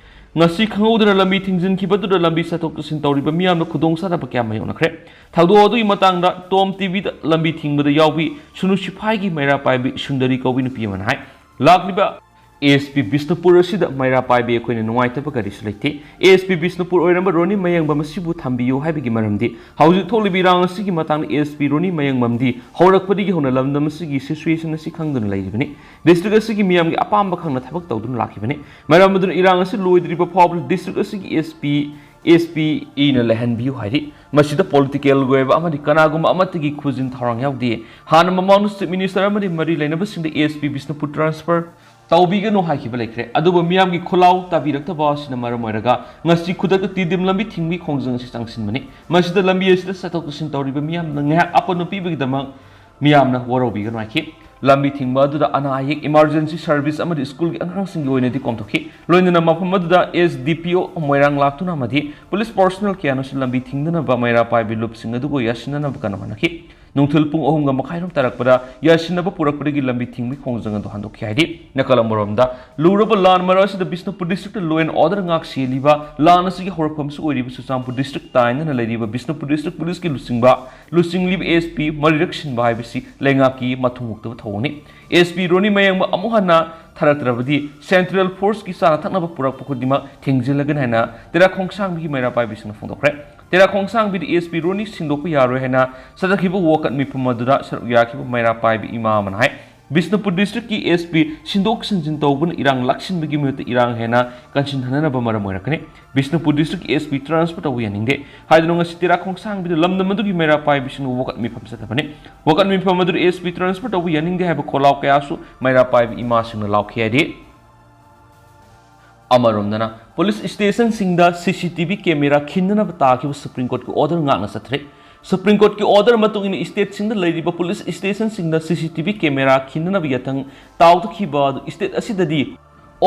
ꯉꯁꯤ ꯈꯪꯍꯧꯗꯅ ꯂꯝꯕꯤ ꯊꯤꯡꯖꯤꯟꯈꯤꯕꯗꯨꯗ ꯂꯝꯕꯤ ꯆꯠꯊꯣꯛ ꯆꯠꯁꯤꯟ ꯇꯧꯔꯤꯕ ꯃꯤꯌꯥꯝꯅ ꯈꯨꯗꯣꯡꯆꯥꯗꯕ ꯀꯌꯥ ꯃꯥꯌꯣꯛꯅꯈ꯭ꯔꯦ꯫ ꯊꯧꯗꯣꯛ ꯑꯗꯨꯒꯤ ꯃꯇꯥꯡꯗ ꯇꯣꯝ ꯇꯤꯚꯤꯗ ꯂꯝꯕꯤ ꯊꯤꯡꯕꯗ ꯌꯥꯎꯕꯤ ꯁꯨꯅꯨ ꯁꯤꯐꯥꯏꯒꯤ ꯃꯩꯔꯥ ꯄꯥꯏꯕꯤ ꯁꯨꯟꯗꯔꯤ ꯀꯧꯕꯤ ꯅꯨꯄꯤ ꯑꯃꯅ ꯍꯥꯏ, ꯂꯥꯛꯂꯤꯕ ꯑꯦꯁ ꯄꯤ ꯕꯤꯁꯅꯨꯄꯨꯔ ꯑꯁꯤꯗ ꯃꯩꯔꯥ ꯄꯥꯏꯕꯤ ꯑꯩꯈꯣꯏꯅ ꯅꯨꯡꯉꯥꯏꯇꯕ ꯀꯔꯤꯁꯨ ꯂꯩꯇꯦ꯫ ꯑꯦꯁ ꯄꯤ ꯕꯤꯁꯅꯨꯄꯨꯔ ꯑꯣꯏꯔꯝꯕ ꯔꯣꯅꯤ ꯃꯌꯦꯡꯕꯝ ꯑꯁꯤꯕꯨ ꯊꯝꯕꯤꯌꯨ ꯍꯥꯏꯕꯒꯤ ꯃꯔꯝꯗꯤ ꯍꯧꯖꯤꯛ ꯊꯣꯛꯂꯤꯕ ꯏꯔꯥꯡ ꯑꯁꯤꯒꯤ ꯃꯇꯥꯡꯗ ꯑꯦꯁ ꯄꯤ ꯔꯣꯅꯤ ꯃꯌꯦꯡꯕꯝꯗꯤ ꯍꯧꯔꯛꯄꯗꯒꯤ ꯍꯧꯅ ꯂꯝꯗꯝ ꯑꯁꯤꯒꯤ ꯁꯤꯆꯨꯋꯦꯁꯟ ꯑꯁꯤ ꯈꯪꯗꯨꯅ ꯂꯩꯔꯤꯕꯅꯤ꯫ ꯗꯤꯁꯇ꯭ꯔꯤꯛ ꯑꯁꯤꯒꯤ ꯃꯤꯌꯥꯝꯒꯤ ꯑꯄꯥꯝꯕ ꯈꯪꯅ ꯊꯕꯛ ꯇꯧꯗꯨꯅ ꯂꯥꯛꯈꯤꯕꯅꯤ꯫ ꯃꯔꯝ ꯑꯗꯨꯅ ꯏꯔꯥꯡ ꯑꯁꯤ ꯂꯣꯏꯗ꯭ꯔꯤꯕ ꯐꯥꯎꯕꯗ ꯗꯤꯁꯇ꯭ꯔꯤꯛ ꯑꯁꯤꯒꯤ ꯑꯦꯁ ꯄꯤ, ꯑꯦꯁ ꯄꯤ ꯏꯅ ꯂꯩꯍꯟꯕꯤꯌꯨ ꯍꯥꯏꯔꯤ꯫ ꯃꯁꯤꯗ ꯄꯣꯂꯤꯇꯤꯀꯦꯜꯒꯤ ꯑꯣꯏꯕ ꯑꯃꯗꯤ ꯀꯅꯥꯒꯨꯝꯕ ꯑꯃꯠꯇꯒꯤ ꯈꯨꯖꯤꯟ ꯊꯧꯔꯥꯡ ꯌꯥꯎꯗꯦ꯫ ꯍꯥꯟꯅ ꯃꯃꯥꯡꯗ ꯆꯤꯐ ꯃꯤꯅꯤꯁꯇꯔ ꯑꯃꯗꯤ ꯃꯔꯤ ꯂꯩꯅꯕꯁꯤꯡꯗ ꯑꯦꯁ ꯄꯤ ꯕꯤꯁꯅꯨꯄꯨꯔ ꯇ꯭ꯔꯥꯟꯁꯐꯔ ꯇꯧꯕꯤꯒꯅꯨ ꯍꯥꯏꯈꯤꯕ ꯂꯩꯈ꯭ꯔꯦ꯫ ꯑꯗꯨꯕꯨ ꯃꯤꯌꯥꯝꯒꯤ ꯈꯨꯜꯂꯥꯎ ꯇꯥꯕꯤꯔꯛꯇꯕ ꯑꯁꯤꯅ ꯃꯔꯝ ꯑꯣꯏꯔꯒ ꯉꯁꯤ ꯈꯨꯗꯛꯇ ꯇꯤꯗꯤꯝ ꯂꯝꯕꯤ ꯊꯤꯡꯕꯒꯤ ꯈꯣꯡꯖꯪ ꯑꯁꯤ ꯆꯪꯁꯤꯟꯕꯅꯤ꯫ ꯃꯁꯤꯗ ꯂꯝꯕꯤ ꯑꯁꯤꯗ ꯆꯠꯊꯣꯛ ꯆꯠꯁꯤꯟ ꯇꯧꯔꯤꯕ ꯃꯤꯌꯥꯝꯅ ꯉꯥꯏꯍꯥꯛ ꯑꯄꯟꯕ ꯄꯤꯕꯒꯤꯗꯃꯛ ꯃꯤꯌꯥꯝꯅ ꯋꯥꯔꯧꯕꯤꯒꯅꯨ ꯍꯥꯏꯈꯤ꯫ ꯂꯝꯕꯤ ꯊꯤꯡꯕ ꯑꯗꯨꯗ ꯑꯅꯥ ꯑꯌꯦꯛ, ꯏꯃꯥꯔꯖꯦꯟꯁꯤ ꯁꯔꯚꯤꯁ ꯑꯃꯗꯤ ꯁ꯭ꯀꯨꯜꯒꯤ ꯑꯉꯥꯡꯁꯤꯡꯒꯤ ꯑꯣꯏꯅꯗꯤ ꯀꯣꯝꯊꯣꯛꯈꯤ꯫ ꯂꯣꯏꯅꯅ ꯃꯐꯝ ꯑꯗꯨꯗ ꯑꯦꯁ ꯗꯤ ꯄꯤ ꯑꯣ ꯃꯣꯏꯔꯥꯡ ꯂꯥꯛꯇꯨꯅ ꯑꯃꯗꯤ ꯄꯨꯂꯤꯁ ꯄꯔꯁꯣꯅꯦꯜ ꯀꯌꯥꯅꯁꯨ ꯂꯝꯕꯤ ꯊꯤꯡꯗꯅꯕ ꯃꯩꯔꯥ ꯄꯥꯏꯕꯤ ꯂꯨꯞꯁꯤꯡ ꯑꯗꯨꯕꯨ ꯌꯥꯁꯤꯟꯅꯅꯕ ꯀꯟꯅ ꯍꯣꯠꯅꯈꯤ꯫ ꯅꯨꯡꯊꯤꯜ ꯄꯨꯡ ꯑꯍꯨꯝꯒ ꯃꯈꯥꯏꯔꯣꯝ ꯇꯥꯔꯛꯄꯗ ꯌꯥꯁꯤꯟꯅꯕ ꯄꯨꯔꯛꯄꯗꯒꯤ ꯂꯝꯕꯤ ꯊꯤꯡꯕꯒꯤ ꯈꯣꯡꯖꯪ ꯑꯗꯨ ꯍꯟꯗꯣꯛꯈꯤ ꯍꯥꯏꯔꯤ꯫ ꯅꯥꯀꯜ ꯑꯃꯔꯣꯝꯗ, ꯂꯨꯔꯕ ꯂꯥꯟ ꯃꯔꯛ ꯑꯁꯤꯗ Bishnupur district law and order ꯉꯥꯛ ꯁꯦꯜꯂꯤꯕ ꯂꯥꯟ ꯑꯁꯤꯒꯤ ꯍꯧꯔꯛꯐꯝꯁꯨ ꯑꯣꯏꯔꯤꯕ ꯆꯨꯔꯆꯥꯟꯄꯨꯔ ꯗꯤꯁꯇ꯭ꯔꯤꯛ ꯇꯥꯏꯅꯅ ꯂꯩꯔꯤꯕ ꯕꯤꯁꯅꯨꯄꯨꯔ ꯗꯤꯁꯇ꯭ꯔꯤꯛ ꯄꯨꯂꯤꯁꯀꯤ ꯂꯨꯆꯤꯡꯕ, ꯂꯨꯆꯤꯡꯂꯤꯕ ꯑꯦꯁ ꯄꯤ ꯃꯔꯤꯔꯛ ꯁꯤꯟꯕ ꯍꯥꯏꯕꯁꯤ ꯂꯩꯉꯥꯛꯀꯤ ꯃꯊꯧ ꯃꯨꯛꯇꯕ ꯊꯧꯑꯣꯡꯅꯤ꯫ ꯑꯦꯁ ꯄꯤ ꯔꯣꯅꯤ ꯃꯌꯦꯡꯕꯝ ꯑꯃꯨꯛ ꯍꯟꯅ ꯊꯥꯔꯛꯇ꯭ꯔꯕꯗꯤ ꯁꯦꯟꯇ꯭ꯔꯦꯜ ꯐꯣꯔꯁꯀꯤ ꯆꯥꯅ ꯊꯛꯅꯕ ꯄꯨꯔꯛꯄ ꯈꯨꯗꯤꯡꯃꯛ ꯊꯤꯡꯖꯤꯜꯂꯒꯅꯤ ꯍꯥꯏꯅ ꯇꯦꯔꯥ ꯈꯣꯡꯁꯥꯡꯕꯤꯒꯤ ꯃꯩꯔꯥ ꯄꯥꯏꯕꯤꯁꯤꯡꯅ ꯐꯣꯡꯗꯣꯛꯈ꯭ꯔꯦ꯫ ꯇꯦꯔꯥ ꯈꯣꯡꯁꯥꯡꯕꯤꯗ SP ꯔꯣꯅꯤ ꯁꯤꯟꯗꯣꯛꯄ ꯌꯥꯔꯣꯏ ꯍꯥꯏꯅ ꯆꯠꯊꯈꯤꯕ ꯋꯥꯀꯠ ꯃꯤꯐꯝ ꯑꯗꯨꯗ ꯁꯔꯨꯛ ꯌꯥꯈꯤꯕ ꯃꯩꯔꯥ ꯄꯥꯏꯕꯤ ꯏꯃꯥ ꯑꯃꯅ ꯍꯥꯏ, ꯕꯤꯁꯅꯨꯄꯨꯔ ꯗꯤꯁꯇ꯭ꯔꯤꯛꯀꯤ SP ꯁꯤꯟꯗꯣꯛ ꯁꯤꯟꯖꯤꯟ ꯇꯧꯕꯅ ꯏꯔꯥꯡ ꯂꯥꯛꯁꯤꯟꯕꯒꯤ ꯃꯍꯨꯠꯇ ꯏꯔꯥꯡ ꯍꯦꯟꯅ ꯀꯟꯁꯤꯟꯍꯟꯅꯕ ꯃꯔꯝ ꯑꯣꯏꯔꯛꯀꯅꯤ꯫ ꯕꯤꯁꯅꯨꯄꯨꯔ ꯗꯤꯁꯇ꯭ꯔꯤꯛꯀꯤ SP ꯇ꯭ꯔꯥꯟꯁꯐꯔ ꯇꯧꯕ ꯌꯥꯅꯤꯡꯗꯦ ꯍꯥꯏꯗꯨꯅ ꯉꯁꯤ ꯇꯦꯔꯥ ꯈꯣꯡꯁꯥꯡꯕꯤꯗ ꯂꯝꯗꯝ ꯑꯗꯨꯒꯤ ꯃꯩꯔꯥ ꯄꯥꯏꯕꯤꯁꯤꯡꯅ ꯋꯥꯀꯠ ꯃꯤꯐꯝ ꯆꯠꯊꯕꯅꯤ꯫ ꯋꯥꯀꯠ ꯃꯤꯐꯝ ꯑꯗꯨꯗ SP ꯇ꯭ꯔꯥꯟꯁꯐꯔ ꯇꯧꯕ ꯌꯥꯅꯤꯡꯗꯦ ꯍꯥꯏꯕ ꯈꯣꯜꯂꯥꯎ ꯀꯌꯥꯁꯨ ꯃꯩꯔꯥ ꯄꯥꯏꯕꯤ ꯏꯃꯥꯁꯤꯡꯅ ꯂꯥꯎꯈꯤ ꯍꯥꯏꯔꯤ꯫ ꯑꯃꯔꯣꯝꯗꯅ, ꯄꯨꯂꯤꯁ ꯁ꯭ꯇꯦꯁꯟꯁꯤꯡꯗ CCTV ꯀꯦꯃꯦꯔꯥ ꯈꯤꯟꯅꯅꯕ ꯇꯥꯈꯤꯕ ꯁꯨꯄ꯭ꯔꯤꯝ ꯀꯣꯔꯠꯀꯤ ꯑꯣꯔꯗꯔ ꯉꯥꯛꯅ ꯆꯠꯊꯔꯦ꯫ ꯁꯨꯄ꯭ꯔꯤꯝ ꯀꯣꯔꯠꯀꯤ ꯑꯣꯔꯗꯔ ꯃꯇꯨꯡ ꯏꯟꯅ ꯁ꯭ꯇꯦꯠꯁꯤꯡꯗ ꯂꯩꯔꯤꯕ ꯄꯨꯂꯤꯁ ꯁ꯭ꯇꯦꯁꯟꯁꯤꯡꯗ CCTV ꯀꯦꯃꯦꯔꯥ ꯈꯤꯟꯅꯅꯕ ꯌꯥꯊꯪ ꯇꯥꯎꯊꯈꯤꯕ ꯑꯗꯨ ꯁ꯭ꯇꯦꯠ ꯑꯁꯤꯗꯗꯤ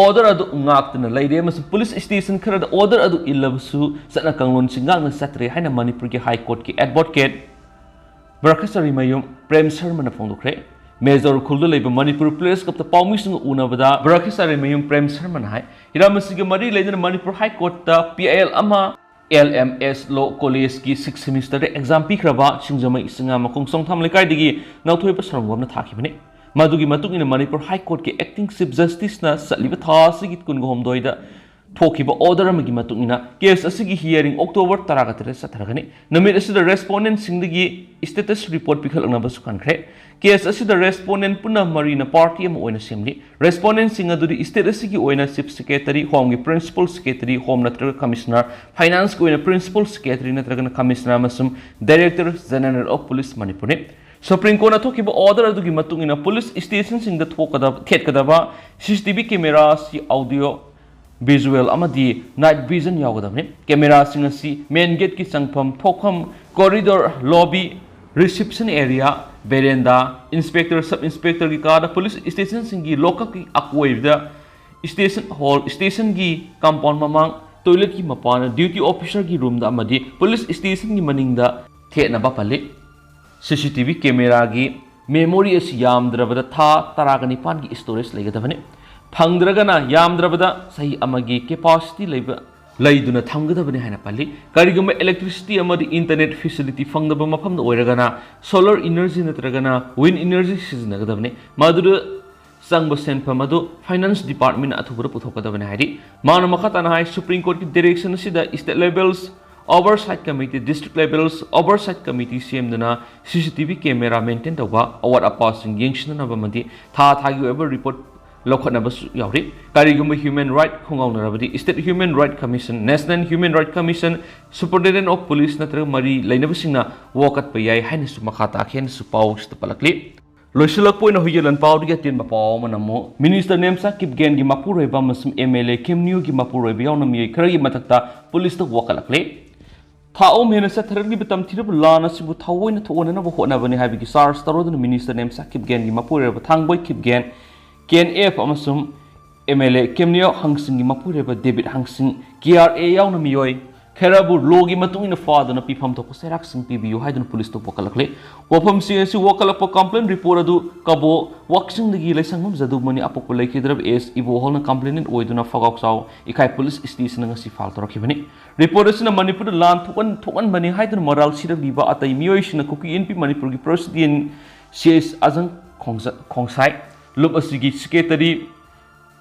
ꯑꯣꯔꯗꯔ ꯑꯗꯨ ꯉꯥꯛꯇꯨꯅ ꯂꯩꯔꯦ ꯑꯃꯁꯨꯡ ꯄꯨꯂꯤꯁ ꯁ꯭ꯇꯦꯁꯟ ꯈꯔꯗ ꯑꯣꯔꯗꯔ ꯑꯗꯨ ꯏꯜꯂꯕꯁꯨ ꯆꯠꯅ ꯀꯥꯡꯂꯣꯟꯁꯤꯡ ꯉꯥꯛꯅ ꯆꯠꯇ꯭ꯔꯦ ꯍꯥꯏꯅ ꯃꯅꯤꯄꯨꯔꯒꯤ ꯍꯥꯏ ꯀꯣꯔꯠꯀꯤ ꯑꯦꯗꯚꯣꯀꯦꯠ ꯕ꯭ꯔꯈꯆꯥꯔꯤꯃꯌꯨꯝ ꯄ꯭ꯔꯦꯝ ꯁꯔꯃꯅ ꯐꯣꯡꯗꯣꯛꯈ꯭ꯔꯦ꯫ ꯃꯦꯖꯣꯔ ꯎꯈ꯭ꯔꯨꯜꯗ ꯂꯩꯕ ꯃꯅꯤꯄꯨꯔ ꯄ꯭ꯔꯦꯁ ꯀ꯭ꯂꯕꯇ ꯄꯥꯎꯃꯤꯁꯤꯡꯒ ꯎꯅꯕꯗ ꯕ꯭ꯔꯈꯆꯥꯔꯤꯃꯌꯨꯝ ꯄ꯭ꯔꯦꯝ ꯁꯔꯃꯅ ꯍꯥꯏ, ꯍꯤꯔꯝ ꯑꯁꯤꯒ ꯃꯔꯤ ꯂꯩꯅꯅ ꯃꯅꯤꯄꯨꯔ ꯍꯥꯏ ꯀꯣꯔꯠꯇ PIL ꯑꯃ LMS Law Collegeꯀꯤ sixth semesterꯗ exam ꯄꯤꯈ꯭ꯔꯕ ꯁꯤꯡꯖꯃꯩ ꯁꯤꯡꯉꯥꯃꯈꯣꯡ ꯆꯣꯡꯊꯥꯝ ꯂꯩꯀꯥꯏꯗꯒꯤ ꯅꯧꯊꯣꯏꯕ ꯁꯔꯝꯒꯣꯝꯅ ꯊꯥꯈꯤꯕꯅꯤ꯫ ꯃꯗꯨꯒꯤ ꯃꯇꯨꯡ ꯏꯟꯅ ꯃꯅꯤꯄꯨꯔ ꯍꯥꯏ ꯀꯣꯔꯠꯀꯤ acting chief justiceꯅ ꯆꯠꯂꯤꯕ ꯊꯥ ꯑꯁꯤꯒꯤ ꯀꯨꯟꯒ ꯍꯨꯝꯗꯣꯏꯗ ꯊꯣꯛꯈꯤꯕ ꯑꯣꯔꯗꯔ ꯑꯃꯒꯤ ꯃꯇꯨꯡ ꯏꯟꯅ ꯀꯦꯁ ꯑꯁꯤꯒꯤ hearing October ꯇꯔꯥꯒ ꯇꯔꯦꯠ ꯆꯠꯊꯔꯒꯅꯤ꯫ ꯅꯨꯃꯤꯠ ꯑꯁꯤꯗ ꯔꯦꯁꯄꯣꯟꯗꯦꯟꯠꯁꯤꯡꯗꯒꯤ status report ꯄꯤꯈꯠꯂꯛꯅꯕꯁꯨ ꯈꯟꯈ꯭ꯔꯦ꯫ ꯀꯦꯁ ꯑꯁꯤꯗ ꯔꯦꯁꯄꯣꯟꯗꯦꯟꯠ ꯄꯨꯟꯅ ꯃꯔꯤꯅ ꯄꯥꯔꯇꯤ ꯑꯃ ꯑꯣꯏꯅ ꯁꯦꯝꯂꯤ꯫ ꯔꯦꯁꯄꯣꯟꯗꯦꯟꯠꯁꯤꯡ ꯑꯗꯨꯗꯤ ꯁ꯭ꯇꯦꯠ ꯑꯁꯤꯒꯤ ꯑꯣꯏꯅ ꯆꯤꯐ ꯁꯦꯀ꯭ꯔꯦꯇꯔꯤ, ꯍꯣꯝꯒꯤ ꯄ꯭ꯔꯤꯟꯁꯤꯄꯜ ꯁꯦꯀ꯭ꯔꯦꯇꯔꯤ, ꯍꯣꯝ ꯅꯠꯇ꯭ꯔꯒ ꯀꯃꯤꯁꯅꯔ, ꯐꯥꯏꯅꯥꯟꯁꯀꯤ ꯑꯣꯏꯅ ꯄ꯭ꯔꯤꯟꯁꯤꯄꯜ ꯁꯦꯀ꯭ꯔꯦꯇꯔꯤ ꯅꯠꯇ꯭ꯔꯒꯅ ꯀꯃꯤꯁꯅꯔ ꯑꯃꯁꯨꯡ Director General of Police ꯃꯅꯤꯄꯨꯔꯅꯤ꯫ ꯁꯨꯄ꯭ꯔꯤꯝ ꯀꯣꯔꯠꯅ ꯊꯣꯛꯈꯤꯕ ꯑꯣꯔꯗꯔ ꯑꯗꯨꯒꯤ ꯃꯇꯨꯡ ꯏꯟꯅ ꯄꯨꯂꯤꯁ ꯁ꯭ꯇꯦꯁꯟꯁꯤꯡꯗ ꯊꯣꯛꯀꯗꯕ, ꯊꯦꯠꯀꯗꯕ CCTV ꯀꯦꯃꯦꯔꯥ ꯑꯁꯤ audio visual ꯑꯃꯗꯤ night vision ꯌꯥꯎꯒꯗꯕꯅꯤ꯫ ꯀꯦꯃꯦꯔꯥꯁꯤꯡ ꯑꯁꯤ ꯃꯦꯟ ꯒꯦꯠꯀꯤ ꯆꯪꯐꯝ, ꯊꯣꯛꯐꯝ, corridor, lobby, reception area, veranda, inspector, sub ꯏꯟꯁꯄꯦꯛꯇꯔꯒꯤ ꯀꯥꯗ, ꯄꯨꯂꯤꯁ ꯁ꯭ꯇꯦꯁꯟꯁꯤꯡꯒꯤ ꯂꯣꯀꯞꯀꯤ ꯑꯀꯣꯏꯕꯗ, ꯁ꯭ꯇꯦꯁꯟ ꯍꯣꯜ, ꯁ꯭ꯇꯦꯁꯟꯒꯤ ꯀꯝꯄꯥꯎꯟ ꯃꯃꯥꯡ, ꯇꯣꯏꯂꯦꯠꯀꯤ ꯃꯄꯥꯟꯗ, ꯗ꯭ꯌꯨꯇꯤ ꯑꯣꯐꯤꯁꯔꯒꯤ ꯔꯨꯝꯗ ꯑꯃꯗꯤ ꯄꯨꯂꯤꯁ ꯁ꯭ꯇꯦꯁꯟꯒꯤ ꯃꯅꯤꯡꯗ ꯊꯦꯠꯅꯕ ꯄꯜꯂꯤ꯫ CCTV ꯀꯦꯃꯦꯔꯥꯒꯤ ꯃꯦꯃꯣꯔꯤ ꯑꯁꯤ ꯌꯥꯝꯗ꯭ꯔꯕꯗ ꯊꯥ ꯇꯔꯥꯒ ꯅꯤꯄꯥꯟꯒꯤ ꯁ꯭ꯇꯣꯔꯦꯖ ꯂꯩꯒꯗꯕꯅꯤ꯫ ꯐꯪꯗ꯭ꯔꯒꯅ ꯌꯥꯝꯗ꯭ꯔꯕꯗ ꯆꯍꯤ ꯑꯃꯒꯤ ꯀꯦꯄꯥꯁꯤꯇꯤ ꯂꯩꯕ, ꯂꯩꯗꯨꯅ ꯊꯝꯒꯗꯕꯅꯤ ꯍꯥꯏꯅ ꯄꯜꯂꯤ꯫ ꯀꯔꯤꯒꯨꯝꯕ ꯏꯂꯦꯛꯇ꯭ꯔꯤꯁꯤꯇꯤ ꯑꯃꯗꯤ ꯏꯟꯇꯔꯅꯦꯠ ꯐꯦꯁꯤꯂꯤꯇꯤ ꯐꯪꯗꯕ ꯃꯐꯝꯗ ꯑꯣꯏꯔꯒꯅ solar energy ꯅꯠꯇ꯭ꯔꯒꯅ wind energy ꯁꯤꯖꯤꯟꯅꯒꯗꯕꯅꯤ꯫ ꯃꯗꯨꯗ ꯆꯪꯕ ꯁꯦꯟꯐꯝ ꯑꯗꯨ Finance Department ꯑꯊꯨꯕꯗ ꯄꯨꯊꯣꯛꯀꯗꯕꯅꯤ ꯍꯥꯏꯔꯤ꯫ ꯃꯥꯅ ꯃꯈꯥ ꯇꯥꯅ ꯍꯥꯏ, Supreme Court ꯀꯤ direction ꯑꯁꯤꯗ state levels oversight committee, district levels oversight committee ꯁꯦꯝꯗꯨꯅ C C T V camera maintain ꯇꯧꯕ, ꯑꯋꯥꯠ ꯑꯄꯥꯁꯤꯡ ꯌꯦꯡꯁꯤꯟꯅꯅꯕ ꯑꯃꯗꯤ ꯊꯥ ꯊꯥꯒꯤ ꯑꯣꯏꯕ report ꯂꯧꯈꯠꯅꯕꯁꯨ ꯌꯥꯎꯔꯤ꯫ ꯀꯔꯤꯒꯨꯝꯕ human right ꯈꯣꯡꯒꯥꯎꯅꯔꯕꯗꯤ State Human Right Commission, National Human Right Commission, Superintendent of Police ꯅꯠꯇ꯭ꯔꯒ ꯃꯔꯤ ꯂꯩꯅꯕꯁꯤꯡꯅ ꯋꯥꯀꯠꯄ ꯌꯥꯏ ꯍꯥꯏꯅꯁꯨ ꯃꯈꯥ ꯇꯥꯈꯤ ꯍꯥꯏꯅꯁꯨ ꯄꯥꯎꯁꯤꯗ ꯄꯜꯂꯛꯂꯤ꯫ ꯂꯣꯏꯁꯤꯜꯂꯛꯄ ꯑꯣꯏꯅ ꯍꯨꯏꯌꯦꯟ ꯂꯥꯟꯄꯥꯎꯗꯒꯤ ꯑꯇꯦꯟꯕ ꯄꯥꯎ ꯑꯃꯅ ꯑꯃꯨꯛ Minister ꯅꯦꯝꯆꯥ ꯀꯤꯞꯒꯦꯟꯒꯤ ꯃꯄꯨꯔꯣꯏꯕ ꯑꯃꯁꯨꯡ M L A ꯀꯦꯝꯅꯤꯌꯨꯒꯤ ꯃꯄꯨꯔꯣꯏꯕ ꯌꯥꯎꯅ ꯃꯤꯑꯣꯏ ꯈꯔꯒꯤ ꯃꯊꯛꯇ ꯄꯨꯂꯤꯁꯇ ꯋꯥꯀꯠꯂꯛꯂꯦ꯫ ꯊꯥ ꯑꯍꯨꯝ ꯍꯦꯟꯅ ꯆꯠꯊꯔꯛꯂꯤꯕ ꯇꯝꯊꯤꯔꯕ ꯂꯥꯟ ꯑꯁꯤꯕꯨ ꯊꯑꯣꯏꯅ ꯊꯣꯛꯍꯟꯅꯕ ꯍꯣꯠꯅꯕꯅꯤ ꯍꯥꯏꯕꯒꯤ charge ꯇꯧꯔꯗꯨꯅ Minister ꯅꯦꯝꯆꯥ ꯀꯤꯞꯒꯦꯟꯒꯤ ꯃꯄꯨꯔꯣꯏꯕ ꯊꯥꯡꯕꯣꯏ ꯀꯤꯞꯒꯦꯟ, K N F ꯑꯃꯁꯨꯡ M L A ꯀꯦꯝꯅꯤꯌꯣ ꯍꯪꯁꯤꯡꯒꯤ ꯃꯄꯨꯔꯣꯏꯕ ꯗꯦꯕꯤꯠ ꯍꯪꯁꯤꯡ, K R A ꯌꯥꯎꯅ ꯃꯤꯑꯣꯏ ꯈꯔꯕꯨ ꯂꯣꯒꯤ ꯃꯇꯨꯡ ꯏꯟꯅ ꯐꯥꯗꯨꯅ ꯄꯤꯐꯝ ꯊꯣꯛꯄ ꯆꯩꯔꯥꯛꯁꯤꯡ ꯄꯤꯕꯤꯌꯨ ꯍꯥꯏꯗꯨꯅ ꯄꯨꯂꯤꯁꯇ ꯋꯥꯀꯠꯂꯛꯂꯦ꯫ ꯋꯥꯐꯝꯁꯤꯡ ꯑꯁꯤ ꯋꯥꯀꯠꯂꯛꯄ complaint report ꯑꯗꯨ ꯀꯕꯣ ꯋꯥꯛꯆꯤꯡꯗꯒꯤ ꯂꯩꯁꯪꯕꯝ ꯖꯗꯨꯃꯅꯤ ꯑꯄꯣꯛꯄ ꯂꯩꯈꯤꯗ꯭ꯔꯕ S ꯏꯕꯣꯍꯜꯅ complainant ꯑꯣꯏꯗꯨꯅ ꯐꯒꯥꯎꯆꯥꯎ ꯏꯀꯥꯏ ꯄꯨꯂꯤꯁ stationꯗ ꯉꯁꯤ file ꯇꯧꯔꯛꯈꯤꯕꯅꯤ꯫ Report ꯑꯁꯤꯅ ꯃꯅꯤꯄꯨꯔꯗ ꯂꯥꯟ ꯊꯣꯛꯍꯟ-, ꯊꯣꯛꯍꯟꯕꯅꯤ ꯍꯥꯏꯗꯨꯅ ꯃꯔꯥꯜ ꯁꯤꯔꯛꯂꯤꯕ ꯑꯇꯩ ꯃꯤꯑꯣꯏꯁꯤꯡꯅ ꯀꯨꯀꯤ ꯏꯟꯄꯤ ꯃꯅꯤꯄꯨꯔꯒꯤ President C S ꯑꯖꯪ ꯈꯣꯡꯖ-, ꯈꯣꯡꯁꯥꯏ, ꯂꯨꯞ ꯑꯁꯤꯒꯤ Secretary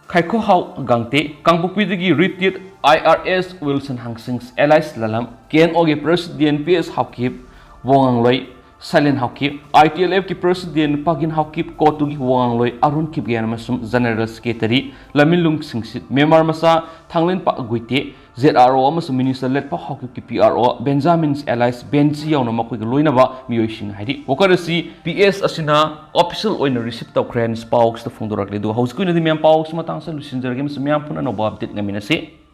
ꯈꯥꯏꯈꯣꯍꯥꯎ ꯒꯥꯡꯇꯦ, ꯀꯥꯡꯄꯣꯛꯄꯤꯗꯒꯤ retired I R S Wilson ꯍꯪꯁꯤꯡ alias ꯂꯂꯝ, K N Oꯒꯤ President P S ꯍꯥꯎꯀꯤꯞ, ꯋꯥꯉꯥꯡꯂꯣꯏ Sailen Haokip, I T L Fꯀꯤ President ꯄꯥꯒꯤꯟ ꯍꯥꯎꯀꯤꯞ, ꯀꯣꯇꯨꯒꯤ ꯋꯥꯉꯥꯡꯂꯣꯏ ꯑꯔꯨꯟ ꯀꯤꯞꯒꯦꯟ ꯑꯃꯁꯨꯡ General Secretary Laminlung Singsit, Myanmar ꯃꯆꯥ ꯊꯥꯡꯂꯦꯟꯄꯥꯛ ꯒꯨꯏꯇꯦ, Z R O ꯑꯃꯁꯨꯡ Minister ꯂꯦꯠꯄꯥꯎ ꯍꯥꯎꯀꯤꯞꯀꯤ P R O Benjamin alias ꯕꯦꯟꯖꯤ ꯌꯥꯎꯅ ꯃꯈꯣꯏꯒ ꯂꯣꯏꯅꯕ ꯃꯤꯑꯣꯏꯁꯤꯡꯅ ꯍꯥꯏꯔꯤ꯫ ꯋꯥꯀꯠ ꯑꯁꯤ P S ꯑꯁꯤꯅ official ꯑꯣꯏꯅ receive ꯇꯧꯈ꯭ꯔꯦ ꯍꯥꯏꯅ ꯄꯥꯎꯁꯤꯗ ꯐꯣꯡꯗꯣꯔꯛꯂꯤ꯫ ꯑꯗꯨꯒ ꯍꯧꯖꯤꯛꯀꯤ ꯑꯣꯏꯅꯗꯤ ꯃꯌꯥꯝ ꯄꯥꯎꯁꯤ ꯃꯇꯥꯡꯁꯤꯗ ꯂꯣꯏꯁꯤꯟꯖꯔꯒꯦ ꯑꯃꯁꯨꯡ ꯃꯌꯥꯝ ꯄꯨꯟꯅ ꯑꯅꯧꯕ update ꯉꯥꯏꯃꯤꯟꯅꯁꯤ꯫